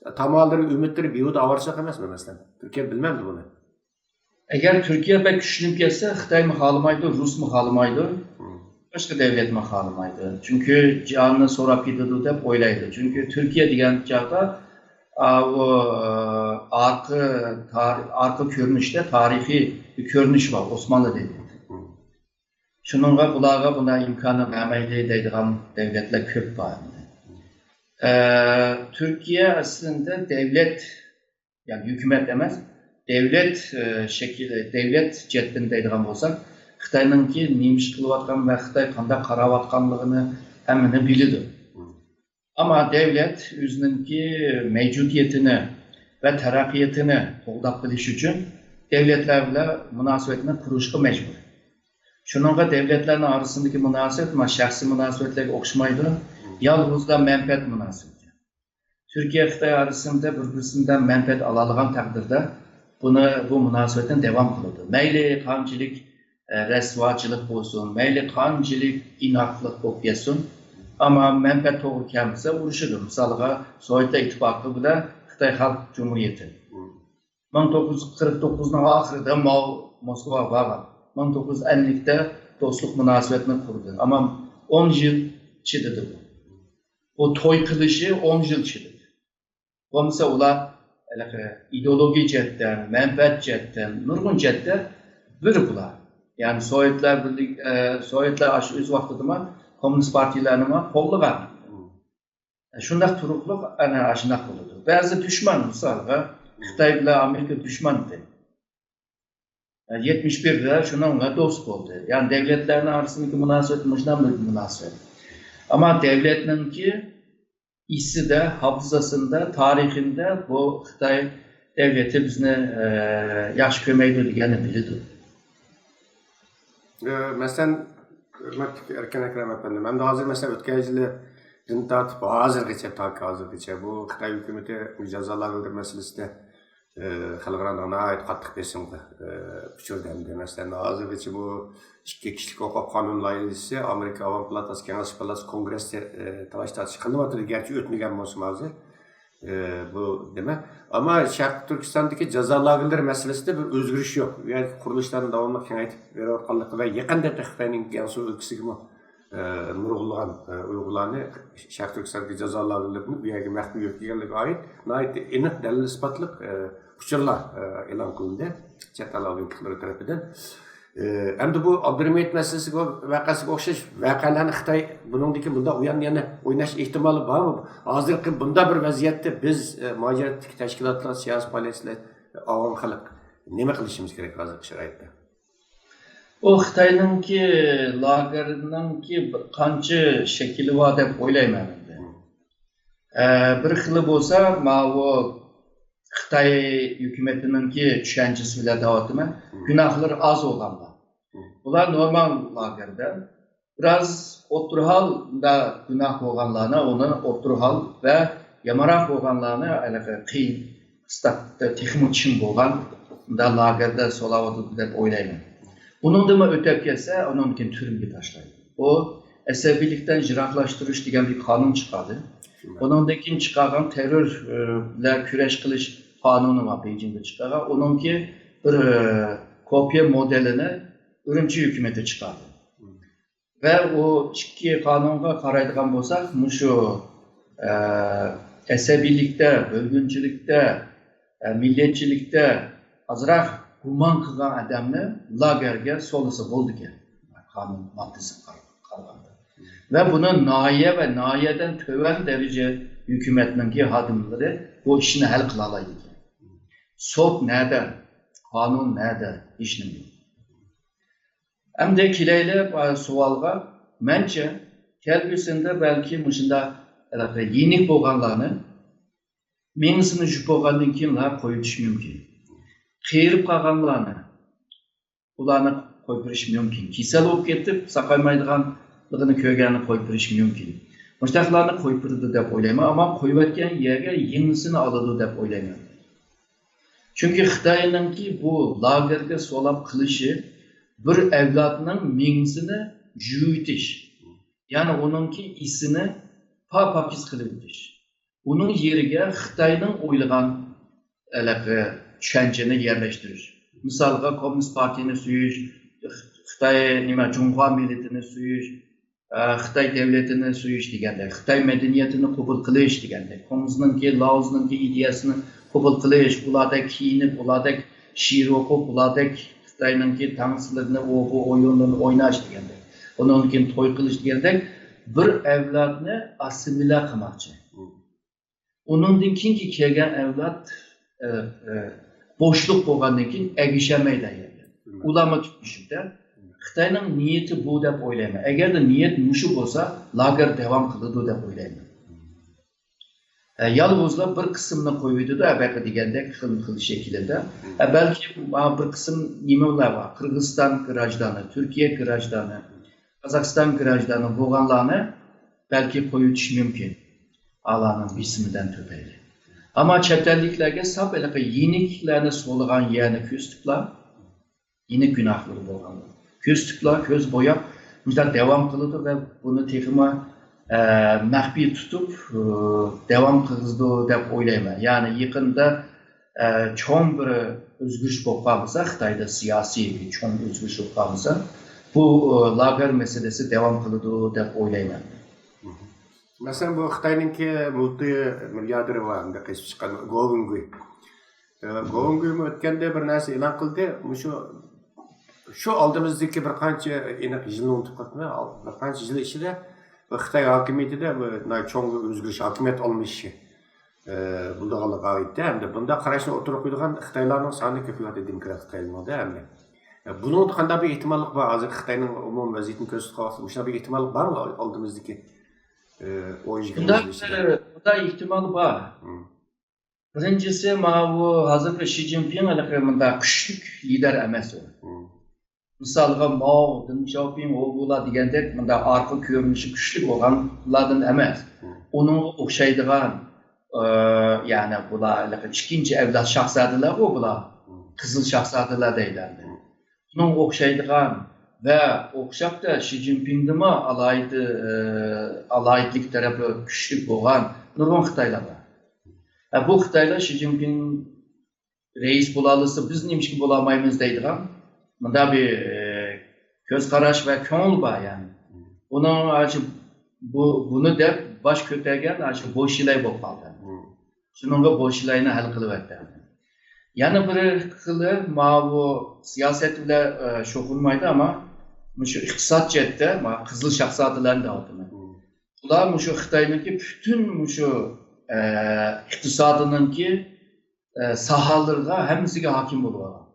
ئە، تاماللىرى، ئۈمىدلىرى بىھۇدە ئاۋارىچىلىق ئەمەسمۇ مەسىلەن؟ تۈركىيە بىلمەمدۇ بۇنى؟ ئەگەر تۈركىيە بەك كۈچلىنىپ كەتسە، خىتايمۇ خالىمايدۇ، رۇسمۇ خالىمايدۇ، باشقا دەۋلەتمۇ خالىمايدۇ. چۈنكى جانىنى سوراپ كېتىدۇ دەپ ئويلايدۇ. چۈنكى تۈركىيە دېگەن چاغدا، ئا، ئۇ، ئارقا تار-، ئارقا كۆرۈنۈشتە تارىخىي بىر كۆرۈنۈش بار، ئوسمانلى دەۋلىتى. شۇنىڭغا بۇلارغا بۇنداق ئىمكاننى بەرمەيلى دەيدىغان دەۋلەتلەر كۆپ بار ئەمدى. ئە، تۈركىيە ئەسلىدە دەۋلەت، يەنى ھۆكۈمەت ئەمەس، دەۋلەت، ئە، شەكلى، دەۋلەت جەھەتتىن دەيدىغان بولساق، خىتاينىڭكى نېمە ئىش قىلىۋاتقان ۋە خىتاي قانداق قاراۋاتقانلىقىنى ھەممىنى بىلىدۇ. ئەمما دەۋلەت ئۆزىنىڭكى مەۋجۇدىيىتىنى ۋە تەرەققىياتىنى قوغداپ قېلىش ئۈچۈن دەۋلەتلەر بىلەن مۇناسىۋەتنى قۇرۇشقا مەجبۇر. شۇنىڭغا دەۋلەتلەرنىڭ ئارىسىندىكى مۇناسىۋەت مانا شەخسىي مۇناسىۋەتلەرگە ئوخشىمايدۇ، يالغۇزلا مەنپەئەت مۇناسىۋىتى. تۈركىيە خىتاي ئارىسىدا بىر-بىرسىدىن مەنپەئەت ئالالىغان تەقدىردە بۇنى، بۇ مۇناسىۋەتنى داۋام قىلىدۇ. مەيلى قانچىلىك، ئە، رەسۋاچىلىق بولسۇن، مەيلى قانچىلىك ئىناقلىق بولۇپ كەتسۇن، ئەمما مەنپەئەت توغرا كەلمىسە ئۇرۇشىدۇ. مىسالغا، سوۋېتلار ئىتتىپاقى بىلەن خىتاي خەلق جۇمھۇرىيىتى. مىڭ توققۇز يۈز قىرىق توققۇزنىڭ ئاخىرىدا ماۋ موسكۋاغا بارغان. مىڭ توققۇز يۈز ئەللىكتە دوستلۇق مۇناسىۋەتنى قۇردى. ئەمما ئون يىل چىدىدى بۇ. بۇ توي قىلىشى ئون يىل چىدىدى. بولمىسا ئۇلار ھېلىقى ئىدېئولوگىيە جەھەتتىن، مەنپەئەت جەھەتتىن، نۇرغۇن جەھەتتە بىر بۇلار. يەنى سوۋېتلار بىرلىك، ئە، سوۋېتلار ئاشۇ ئۆز ۋاقتىدىمۇ كوممۇنىست پارتىيىلەرنىمۇ قوللىغان. شۇنداق تۇرۇقلۇق ئەنە ئاشۇنداق بولىدۇ. بەزى دۈشمەن، مىسالغا، خىتاي بىلەن ئامېرىكا دۈشمەن ئىدى. يەتمىش بىردە شۇنىڭغا دوست بولدى. يەنى دەۋلەتلەرنىڭ ئارىسىدىكى مۇناسىۋەت مۇشۇنداق بىر مۇناسىۋەت. ئەمما دەۋلەتنىڭكى ئېسىدە، ھافىزىسىدا، تارىخىدا بۇ خىتاي دەۋلىتى بىزنى، ئە، ياخشى كۆرمەيدۇ دېگەننى بىلىدۇ. ئە، مەسىلەن، ئە، ھۆرمەتلىك ئەركىن ئەكرەم ئەپەندىم، ئەمدى ھازىر مەسىلەن ئۆتكەن يىلىدىن تارتىپ ھازىرغىچە، تاكى ھازىرغىچە بۇ خىتاي ھۆكۈمىتى جازا لاگېرلىرى مەسىلىسىدە، ئى، خەلقئارانىڭ ناھايىتى قاتتىق بېسىمىغا، ئى، ئۇچرىدى. ئەمدى مەسىلەن ھازىرغىچە بۇ ئىككى كىشىلىك ھوقۇق قانۇن لايىھىسى ئامېرىكا ئاۋام پالاتاسى، كېڭەش پالاتاسى، كونگرېسسى، ئى، تالاش تارتىش قىلىنىۋاتىدۇ، گەرچە ئۆتمىگەن بولسىمۇ ھازىر. ئى، بۇ نېمە؟ ئەمما شەرقىي تۈركىستاندىكى جازا لاگېرلىرى مەسىلىسىدە بىر ئۆزگىرىش يوق. ئۇ يەردىكى قۇرۇلۇشلارنى داۋاملىق كېڭەيتىپ بېرىۋاتقانلىقى ۋە يېقىندا خىتاينىڭ گەنسۇ ئۆلكىسىگىمۇ، ئى، نۇرغۇنلىغان، ئى، ئۇيغۇرلارنى شەرقىي تۈركىستاندىكى جازا لاگېرلىرىدىن ئۇ يەرگە مەخپىي يۆتكىگەنلىكىگە ئائىت ناھايىتى ئېنىق دەلىل ئىسپاتلىق، ئى، ئۇچۇرلار، ئى، ئېلان قىلىندى چەت ئەل ئاگېنتلىقلىرى تەرىپىدىن. ئى، ئەمدى بۇ ئابدۇرېھىم ھېيت مەسىلىسىگە، ۋەقەسىگە ئوخشاش ۋەقەلەرنى خىتاي بۇنىڭدىن كېيىن بۇنداق ئۇيان يەنە ئويناش ئېھتىمالى بارمۇ؟ ھازىرقى بۇنداق بىر ۋەزىيەتتە بىز، ئى، مۇھاجىرەتتىكى تەشكىلاتلار، سىياسىي پائالىيەتچىلەر، ئاۋام خەلق نېمە قىلىشىمىز كېرەك ھازىرقى شارائىتتا؟ ئۇ خىتاينىڭكى لاگېرنىڭكى بىر قانچە شەكلى بار دەپ ئويلايمەن ئەمدى. ئە، بىر خىلى بولسا، ماۋۇ خىتاي ھۆكۈمىتىنىڭكى چۈشەنچىسى بىلەن دەۋاتىمەن، گۇناھلىرى ئاز بولغانلار. بۇلار نورمال لاگېردا. بىراز ئوتتۇرا ھالدا گۇناھ بولغانلارنى، ئۇنى ئوتتۇرا ھال ۋە يامانراق بولغانلارنى ھېلىقى قىيىن، قىستاقتا تېخىمۇ چىڭ بولغان مۇنداق لاگېردا سولاۋاتىدۇ دەپ ئويلايمەن. ئۇنىڭدىنمۇ ئۆتەپ كەتسە، ئۇنىڭدىن كېيىن تۈرمىگە تاشلايدۇ. ئۇ ئەسەبىيلىكتىن يىراقلاشتۇرۇش دېگەن بىر قانۇن چىقاردى. ئۇنىڭدىن كېيىن چىقارغان تېررور، ئى، بىلەن كۈرەش قىلىش قانۇنى بار، بېيجىڭدا چىقارغان. ئۇنىڭكى بىر، ئى، كوپىيە مودېلىنى ئۈرۈمچى ھۆكۈمىتى چىقاردى. ۋە ئۇ ئىككى قانۇنغا قارايدىغان بولساق، مۇشۇ، ئە، ئەسەبىيلىكتە، بۆلگۈنچىلىكتە، ئە، مىللەتچىلىكتە ئازراق گۇمان قىلغان ئادەمنى لاگېرگە سولىسا بولىدىكەن، قانۇن ماددىسىغا قار-، قارىغاندا. ۋە بۇنى ناھىيە ۋە ناھىيەدىن تۆۋەن دەرىجە ھۆكۈمەتنىڭكى خادىملىرى بۇ ئىشنى ھەل قىلالايدىكەن. سوت نەدە؟ قانۇن نەدە؟ ھېچنېمە يوق. ئەمدى كېلەيلى، ئا، سوئالغا. مەنچە، كەلگۈسىدە بەلكى مۇشۇنداق ھېلىقى يېنىك بولغانلارنى، مېڭىسىنى يۇيۇپ بولغاندىن كېيىنلا قويۇۋېتىش مۇمكىن. قېرىپ قالغانلارنى، ئۇلارنى قويۇپ بېرىش مۇمكىن. كېسەل بولۇپ كېتىپ، ساقايمايدىغانلىقىنى كۆرگەننى قويۇپ بېرىش مۇمكىن. مۇشۇنداقلارنى قويۇپ بېرىدۇ دەپ ئويلايمەن، ئەمما قويۇۋەتكەن يەرگە يېڭىسىنى ئالىدۇ دەپ ئويلايمەن. چۈنكى خىتاينىڭكى بۇ لاگېرگە سولاپ قىلىشى بىر ئەۋلادنىڭ مېڭىسىنى يۇيۇۋېتىش، يەنى ئۇنىڭكى ئېسىنى پاكىز قىلىۋېتىش. ئۇنىڭ يېرىگە خىتاينىڭ ئويلىغان ھېلىقى چۈشەنچىنى يەرلەشتۈرۈش. مىسالغا، كوممۇنىست پارتىيىنى سۆيۈش، خىتاي، نېمە، جۇڭخۇا مىللىتىنى سۆيۈش، ئە، خىتاي دۆلىتىنى سۆيۈش دېگەندەك، خىتاي مەدەنىيىتىنى قوبۇل قىلىش دېگەندەك، كۇڭزىنىڭكى، لاۋزىنىڭكى ئىدىيەسىنى قوبۇل قىلىش، ئۇلاردەك كىيىنىپ، ئۇلاردەك شېئىر ئوقۇپ، ئۇلاردەك خىتاينىڭكى تانسىلىرىنى، ئۇ بۇ ئويۇنلىرىنى ئويناش دېگەندەك، ئۇنىڭدىن كېيىن توي قىلىش دېگەندەك، بىر ئەۋلادنى ئاسسىمىليا قىلماقچى. ئۇنىڭدىن كېيىنكى كەلگەن ئەۋلاد، ئە، ئە، بوشلۇق بولغاندىن كېيىن ئەگىشەلمەيدۇ ئەگەر. ئۇلارمۇ تۈگىشىدە. خىتاينىڭ نىيىتى بۇ دەپ ئويلايمەن. ئەگەردە نىيەت مۇشۇ بولسا، لاگېر داۋام قىلىدۇ دەپ ئويلايمەن. ئە، يالغۇزلا بىر قىسىمنى قويۇۋېتىدۇ، ئەبەقى دېگەندەك خىل خىل شەكىلدە. ئە، بەلكى مانا بىر قىسىم نېمىلەر بار، قىرغىزىستان گراژدانى، تۈركىيە گراژدانى، قازاقىستان گراژدانى بولغانلارنى بەلكى قويۇۋېتىش مۇمكىن. ئالانىڭ بېسىمىدىن تۈپەيلى. ئەمما چەت ئەللىكلەرگە ساپ ھېلىقى يېنىكلەرنى سولىغان يەرنى كۆرسىتىپلا، يېنىك گۇناھلىرى بولغان كۆرسىتىپلا، كۆز بوياپ، مۇشۇنداق داۋام قىلىدۇ ۋە بۇنى تېخىمۇ، ئە، مەخپىي تۇتۇپ، ئە، داۋام قىلغۇزىدۇ دەپ ئويلايمەن. يەنى يېقىندا، ئە، چوڭ بىر ئۆزگىرىش بولۇپ قالمىسا، خىتايدا سىياسىي بىر چوڭ ئۆزگىرىش بولۇپ قالمىسا، بۇ، ئە، لاگېر مەسىلىسى داۋام قىلىدۇ دەپ ئويلايمەن. مەسىلەن، بۇ خىتاينىڭكى مۇلتى مىلياردېرى بار، ئەمدى قېچىپ چىققان گوۋېنگۇي. ئە، گوۋېنگۇيمۇ ئۆتكەندە بىر نەرسە ئېلان قىلدى. مۇشۇ، شۇ ئالدىمىزدىكى بىر قانچە، ئېنىق يىلنى ئۇنتۇپ قاپتىمەن. بىر قانچە يىل ئىچىدە بۇ خىتاي ھاكىمىيىتىدە بىر ناھايىتى چوڭ بىر ئۆزگىرىش، ھاكىمىيەت ئالمىشىشى، ئە، بولىدىغانلىقىغا ئائىت. ھەمدە بۇنداق قاراشنى ئوتتۇرىغا قويىدىغان خىتايلارنىڭ سانى كۆپىيىۋاتىدۇ دېموكرات خىتايلارنىڭدا ھەمدە. ئە، بۇنىڭدا قانداق بىر ئېھتىماللىق بار؟ ھازىرقى خىتاينىڭ ئومۇمىي ۋەزىيىتىنى كۆرسىتىپ قالسا، مۇشۇنداق بىر ئېھتىماللىق بارمۇ ئالدىمىزدىكى، ئە، ئون يىگىرمە يىل ئىچىدە؟ بۇنداق ئېھتىمال بار. بىرىنچىسى، ماۋۇ ھازىرقى شى جىنپىڭ ھېلىقى مۇنداق كۈچلۈك لىدەر ئەمەس ئۇ. مىسالغا، ماۋ، دېڭ شياۋپىڭ، ھو بۇلار دېگەندەك مۇنداق ئارقا كۆرۈنۈشى كۈچلۈك بولغانلاردىن ئەمەس. ئۇنىڭغا ئوخشايدىغان، ئى، يەنى بۇلار ھېلىقى ئىككىنچى ئەۋلاد شاھزادىلەرغۇ بۇلار. قىزىل شاھزادىلەر دەيدۇ. ئۇنىڭغا ئوخشايدىغان ۋە ئوخشاپلا شى جىنپىڭدىمۇ ئالاھىدە، ئى، ئالاھىدىلىك تەرەپلىرى كۈچلۈك بولغان نۇرغۇن خىتايلار بار. ھە، بۇ خىتايلار شى جىنپىڭ رەئىس بولالىسا، بىز نېمىشقا بولالمايمىز دەيدىغان مۇنداق بىر، ئى، كۆز قاراش ۋە كۆڭۈل بار، يەنى. ئۇنىڭ ئاشۇ بۇ، بۇنى دەپ باش كۆتەرگەن ئاشۇ بوشىلاي بولۇپ قالدى. شۇنىڭغا بوشىلاينى ھەل قىلىۋەتتى. يەنە بىر خىلى ماۋۇ سىياسەت بىلەن، ئى، شۇغۇللانمايدۇ، ئەمما مۇشۇ ئىقتىساد جەھەتتە ماۋۇ قىزىل شاھزادىلەرنى دەۋاتىمەن. ئۇلار مۇشۇ خىتاينىڭكى پۈتۈن مۇشۇ، ئى، ئىقتىسادىنىڭكى، ئى، ساھەلىرىگە ھەممىسىگە ھاكىم بولۇۋالغان.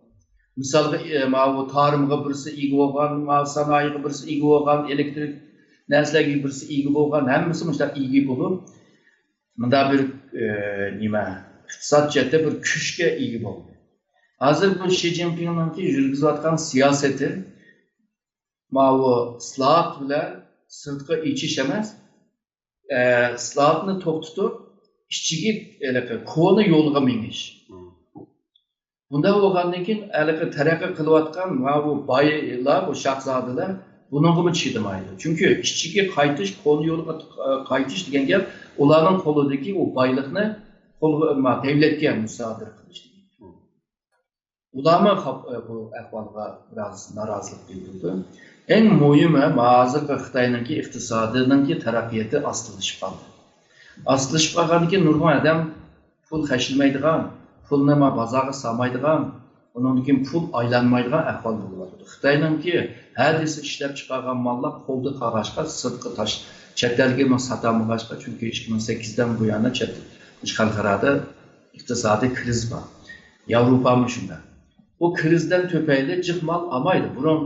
مىسالغا، ئى، ماۋۇ تارىمغا بىرسى ئىگە بولغان، ماۋۇ سانائىيغا بىرسى ئىگە بولغان، ئېلېكتىرىك نەرسىلەرگە بىرسى ئىگە بولغان، ھەممىسى مۇشۇنداق ئىگە بولۇپ، مۇنداق بىر، ئى، نېمە، ئىقتىساد جەھەتتە بىر كۈچكە ئىگە بولدى. ھازىر بۇ شى جىنپىڭنىڭكى يۈرگۈزۈۋاتقان سىياسىتى ماۋۇ ئىسلاھات بىلەن سىرتقا ئېچىش ئەمەس، ئە، ئىسلاھاتنى توختىتىپ، ئىچىگە ھېلىقى كونا يولغا مېڭىش. بۇنداق بولغاندىن كېيىن، ھېلىقى تەرەققىي قىلىۋاتقان ماۋۇ بايلار، بۇ شاھزادىلەر بۇنىڭغىمۇ چىدىمايدۇ. چۈنكى ئىچىگە قايتىش، كونا يولغا قايتىش دېگەن گەپ ئۇلارنىڭ قولىدىكى ئۇ بايلىقنى قولغا، ما، دەۋلەتكە مۇسادىرە قىلىش دېگەن. ئۇلارمۇ خاپ-، بۇ ئەھۋالغا بىراز نارازىلىق بىلدۈردى. ئەڭ مۇھىمى، ھازىرقى خىتاينىڭكى ئىقتىسادىنىڭكى تەرەققىياتى ئاستىلىشىپ قالدى. ئاستىلىشىپ قالغاندىن كېيىن نۇرغۇن ئادەم پۇل خەجلىمەيدىغان، پۇلنى ما بازارغا سالمايدىغان، ئۇنىڭدىن كېيىن پۇل ئايلانمايدىغان ئەھۋال بولۇۋاتىدۇ. خىتاينىڭكى ھە دېسە ئىشلەپ چىقارغان ماللار قولدا قالغاچقا، سىرتقا تاش-، چەت ئەلگە ما ساتالمىغاچقا، چۈنكى ئىككى مىڭ سەككىزدىن بۇيانى چەت، خەلقئارادا ئىقتىسادىي كىرىزىس بار. ياۋروپامۇ شۇنداق. بۇ كىرىزدىن تۈپەيلى جىق مال ئالمايدۇ. بۇرۇن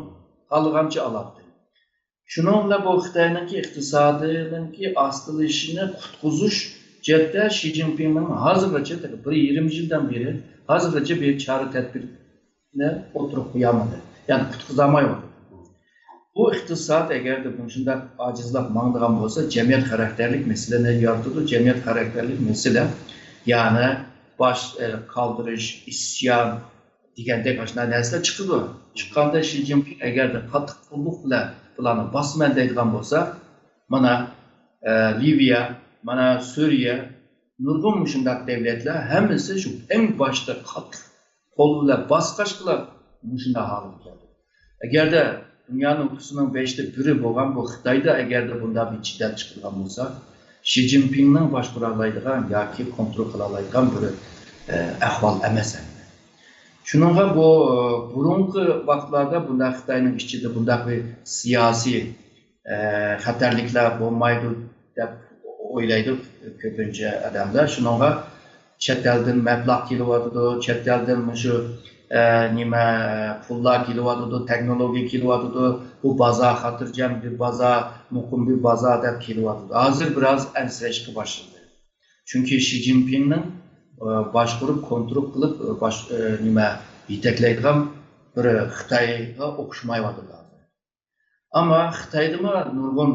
خالىغانچە ئالاتتى. شۇنىڭ بىلەن بۇ خىتاينىڭكى ئىقتىسادىنىڭكى ئاستىلىشىشىنى قۇتقۇزۇش جەھەتتە شى جىنپىڭنىڭ ھازىرغىچە، بىر يېرىم يىلدىن بېرى، ھازىرغىچە بىر چارە تەدبىرنى ئوتتۇرىغا قويالمىدى. يەنى قۇتقۇزالمايۋاتىدۇ. بۇ ئىقتىساد ئەگەردە مۇشۇنداق ئاجىزلاپ ماڭىدىغان بولسا، جەمئىيەت خاراكتېرلىك مەسىلىنى يارىتىدۇ. جەمئىيەت خاراكتېرلىك مەسىلە، يەنى باش، ئە، قالدۇرۇش، ئىسيان دېگەندەك ئاشۇنداق نەرسىلەر چىقىدۇ. چىققاندا شى جىنپىڭ ئەگەردە قاتتىق قوللۇق بىلەن بۇلارنى باسىمەن دەيدىغان بولسا، مانا، ئە، لىۋىيە، مانا سۈرىيە، نۇرغۇن مۇشۇنداق دەۋلەتلەر ھەممىسى شۇ ئەڭ باشتا قاتتىق قول بىلەن باسقاچقىلا مۇشۇنداق ھالغا كەلدى. ئەگەردە دۇنيا نوپۇسىنىڭ بەشتە بىرى بولغان بۇ خىتايدا ئەگەردە بۇنداق بىر جېدەل چىقىدىغان بولسا، شى جىنپىڭنىڭ باشقۇرالايدىغان ياكى كونترول قىلالايدىغان بىر، ئە، ئەھۋال ئەمەس ئەمدى. شۇنىڭغا بۇ، ئە، بۇرۇنقى ۋاقىتلاردا بۇنداق خىتاينىڭ ئىچىدە بۇنداق بىر سىياسىي، ئە، خەتەرلىكلەر بولمايدۇ دەپ ئويلايدۇ كۆپىنچە ئادەملەر. شۇنىڭغا چەت ئەلدىن مەبلەغ كېلىۋاتىدۇ، چەت ئەلدىن مۇشۇ، ئە، نېمە، پۇللار كېلىۋاتىدۇ، تېخنولوگىيە كېلىۋاتىدۇ. بۇ بازار خاتىرجەم بىر بازار، مۇقىم بىر بازار دەپ كېلىۋاتىدۇ. ھازىر بىراز ئەنسىرەشكە باشلىدى. چۈنكى شى جىنپىڭنىڭ، ئە، باشقۇرۇپ، كونترول قىلىپ، ئە، باش-، ئە، نېمە، يېتەكلەيدىغان بىر خىتايغا ئوخشىمايۋاتىدۇ ھازىر. ئەمما خىتايدىمۇ نۇرغۇن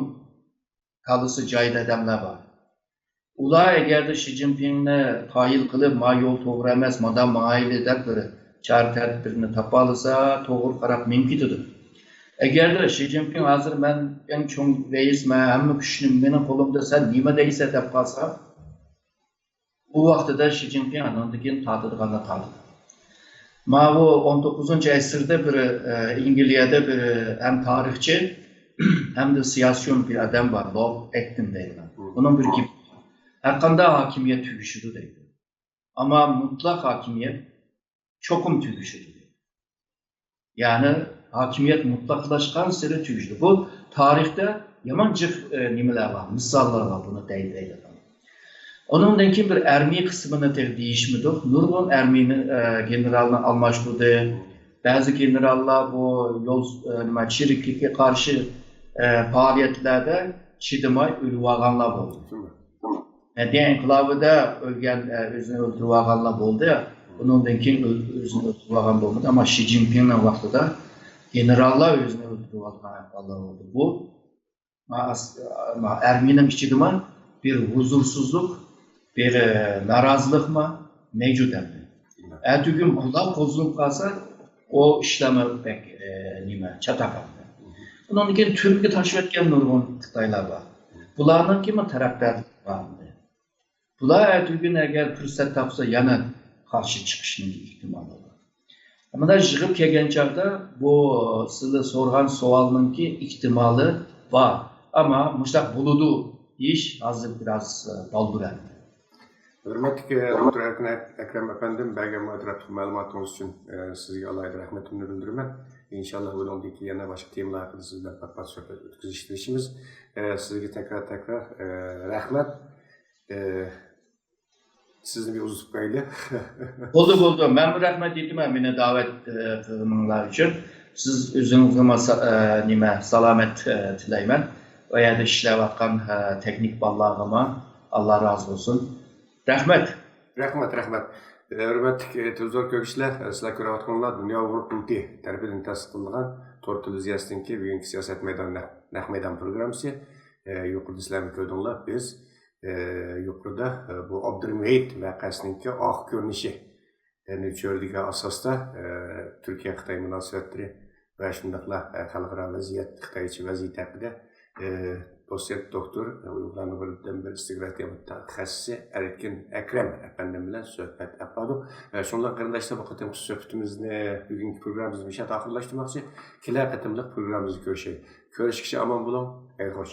كاللىسى جايىدا ئادەملەر بار. ئۇلار ئەگەردە شى جىنپىڭنى قايىل قىلىپ، ما يول توغرا ئەمەس، مانداق ماڭايلى دەپ بىر چارە تەدبىرنى تاپالىسا، توغرا قاراپ مېڭىپ كېتىدۇ. ئەگەردە شى جىنپىڭ ھازىر مەن ئەڭ چوڭ رەئىس، مەن ھەممە كۈچنى مېنىڭ قولۇمدا، سەن نېمە دەيسەن دەپ قالسا، ئۇ ۋاقتىدا شى جىنپىڭ ئانىڭدىن كېيىن تارتىدىغاننى تارتىدۇ. ماۋۇ ئون توققۇزىنچى ئەسىردە بىر، ئە، ئەنگلىيەدە بىر، ئە، ھەم تارىخچى، ھەمدە سىياسىيون بىر ئادەم بار، لورد ئەكتىن دەيدىغان. ئۇنىڭ بىر گېپى بار. ھەرقانداق ھاكىمىيەت تۈگىشىدۇ دەيدۇ. ئەمما مۇتلەق ھاكىمىيەت چوقۇم تۈگىشىدۇ. يەنى ھاكىمىيەت مۇتلەقلاشقانسېرى تۈگىشىدۇ. بۇ تارىختا يامان جىق، ئە، نېمىلەر بار، مىساللار بار بۇنى دەيدىغان. ئۇنىڭدىن كېيىن بىر ئەرمىي قىسمىنى تېخى دېيىشمىدۇق. نۇرغۇن ئەرمىينى، ئە، گېنېرالنى ئالماشتۇردى. بەزى گېنېراللار بۇ يول، ئە، نېمە، چىرىكلىككە قارشى، ئە، پائالىيەتلەردە چىدىماي ئۆلۈۋالغانلار بولدى. مەدەنىيەت ئىنقىلابىدا ئۆلگەن، ئە، ئۆزىنى ئۆلتۈرۈۋالغانلار بولدى. ئۇنىڭدىن كېيىن ئۆ-، ئۆزىنى ئۆلتۈرۈۋالغان بولمىدى. ئەمما شى جىنپىڭنىڭ ۋاقتىدا گېنېراللار ئۆزىنى ئۆلتۈرۈۋالغان ئەھۋاللار بولدى. بۇ ما ئاس-، ما ئارمىيەنىڭ ئىچىدىمۇ بىر ھۇزۇرسىزلىق، بىر، ئە، نارازىلىقمۇ مەۋجۇت ئەمدى. ئەتىگۈن بۇلار قوزغىلىپ قالسا، ئۇ ئىشلارمۇ بەك، ئە، نېمە، چاتاق ئەمدى. ئۇنىڭدىن كېيىن تۈرمىگە تاشلىۋەتكەن نۇرغۇن خىتايلار بار. بۇلارنىڭكىمۇ تەرەپدارلىقى بار ئەمدى. بۇلار ئەتىگۈن ئەگەر پۇرسەت تاپسا، يەنە قارشى چىقىشنىڭ ئېھتىمالى بار. مۇنداق يىغىپ كەلگەن چاغدا بۇ سىلەر سورىغان سوئالنىڭكى ئېھتىمالى بار. ئەمما مۇشۇنداق بولىدۇ دېيىش ھازىر بىراز، ئە، بالدۇر ئەمدى. ھۆرمەتلىك، ئە، دوكتور ئەركىن ئەك-، ئەكرەم ئەپەندىم، بەرگەن بۇ ئەتراپلىق مەلۇماتىڭىز ئۈچۈن، ئە، سىزگە ئالاھىدە رەھمىتىمنى بىلدۈرىمەن. ئىنشاللا بۇنىڭدىن كېيىن يەنە باشقا تېمىلار ھەققىدە سىز بىلەن پات-پات سۆھبەت ئۆتكۈزۈشكە تىرىشىمىز. ئە، سىزگە تەكرار، تەكرار، ئە، رەھمەت. ئە، سىزنى بىر ئۇزىتىپ قويايلى. بولدى، بولدى. مەنمۇ رەھمەت ئېيتىمەن مېنى دەۋەت، ئە، قىلغىنىڭلار ئۈچۈن. سىز ئۆزىڭىزگىمۇ سا-، ئە، نېمە، سالامەت، ئە، تىلەيمەن. ئۇ يەردە ئىشلەۋاتقان، ئە، تېخنىك بالىلارغىمۇ ئاللا رازى بولسۇن. رەھمەت. رەھمەت، رەھمەت. ئە، ھۆرمەتلىك، ئە، تېلېۋىزور كۆرگۈچىلەر، ئە، سىلەر كۆرۈۋاتقىنىڭلار دۇنيا ئۇيغۇر قۇرۇلتىيى تەرىپىدىن تەسىس قىلىنغان تور تېلېۋىزىيەسىنىڭكى بۈگۈنكى سىياسەت مەيدانى نەق، نەق مەيدان پروگراممىسى. ئە، يۇقىرىدا سىلەرمۇ كۆردۈڭلار، بىز، ئە، يۇقىرىدا، ئە، بۇ ئابدۇرېھىم ھېيت ۋەقەسىنىڭكى ئاخىرقى كۆرۈنۈشى، يەنى چۆرىدىكى ئاساستا، ئە، تۈركىيە-خىتاي مۇناسىۋەتلىرى ۋە شۇنداقلا، ئە، خەلقئارا ۋەزىيەت، خىتايچە ۋەزىيەت ھەققىدە، ئە، دوتسېنت دوكتور، ئە، ئۇيغۇرلارنىڭ بىردىنبىر ئىستىكبارات تېما مۇتەخەسسىسى ئەركىن ئەكرەم ئەپەندىم بىلەن سۆھبەت ئېلىپ باردۇق. ئە، شۇنداق قېرىنداشلار، بۇ قېتىمقى سۆھبىتىمىزنى، بۈگۈنكى پروگراممىمىزنى مۇشۇ يەردە ئاخىرلاشتۇرماقچى. كېلەر قېتىملىق پروگراممىمىزدا كۆرۈشەيلى. كۆرۈشكىچە ئامان بولۇڭ. خەير خوش.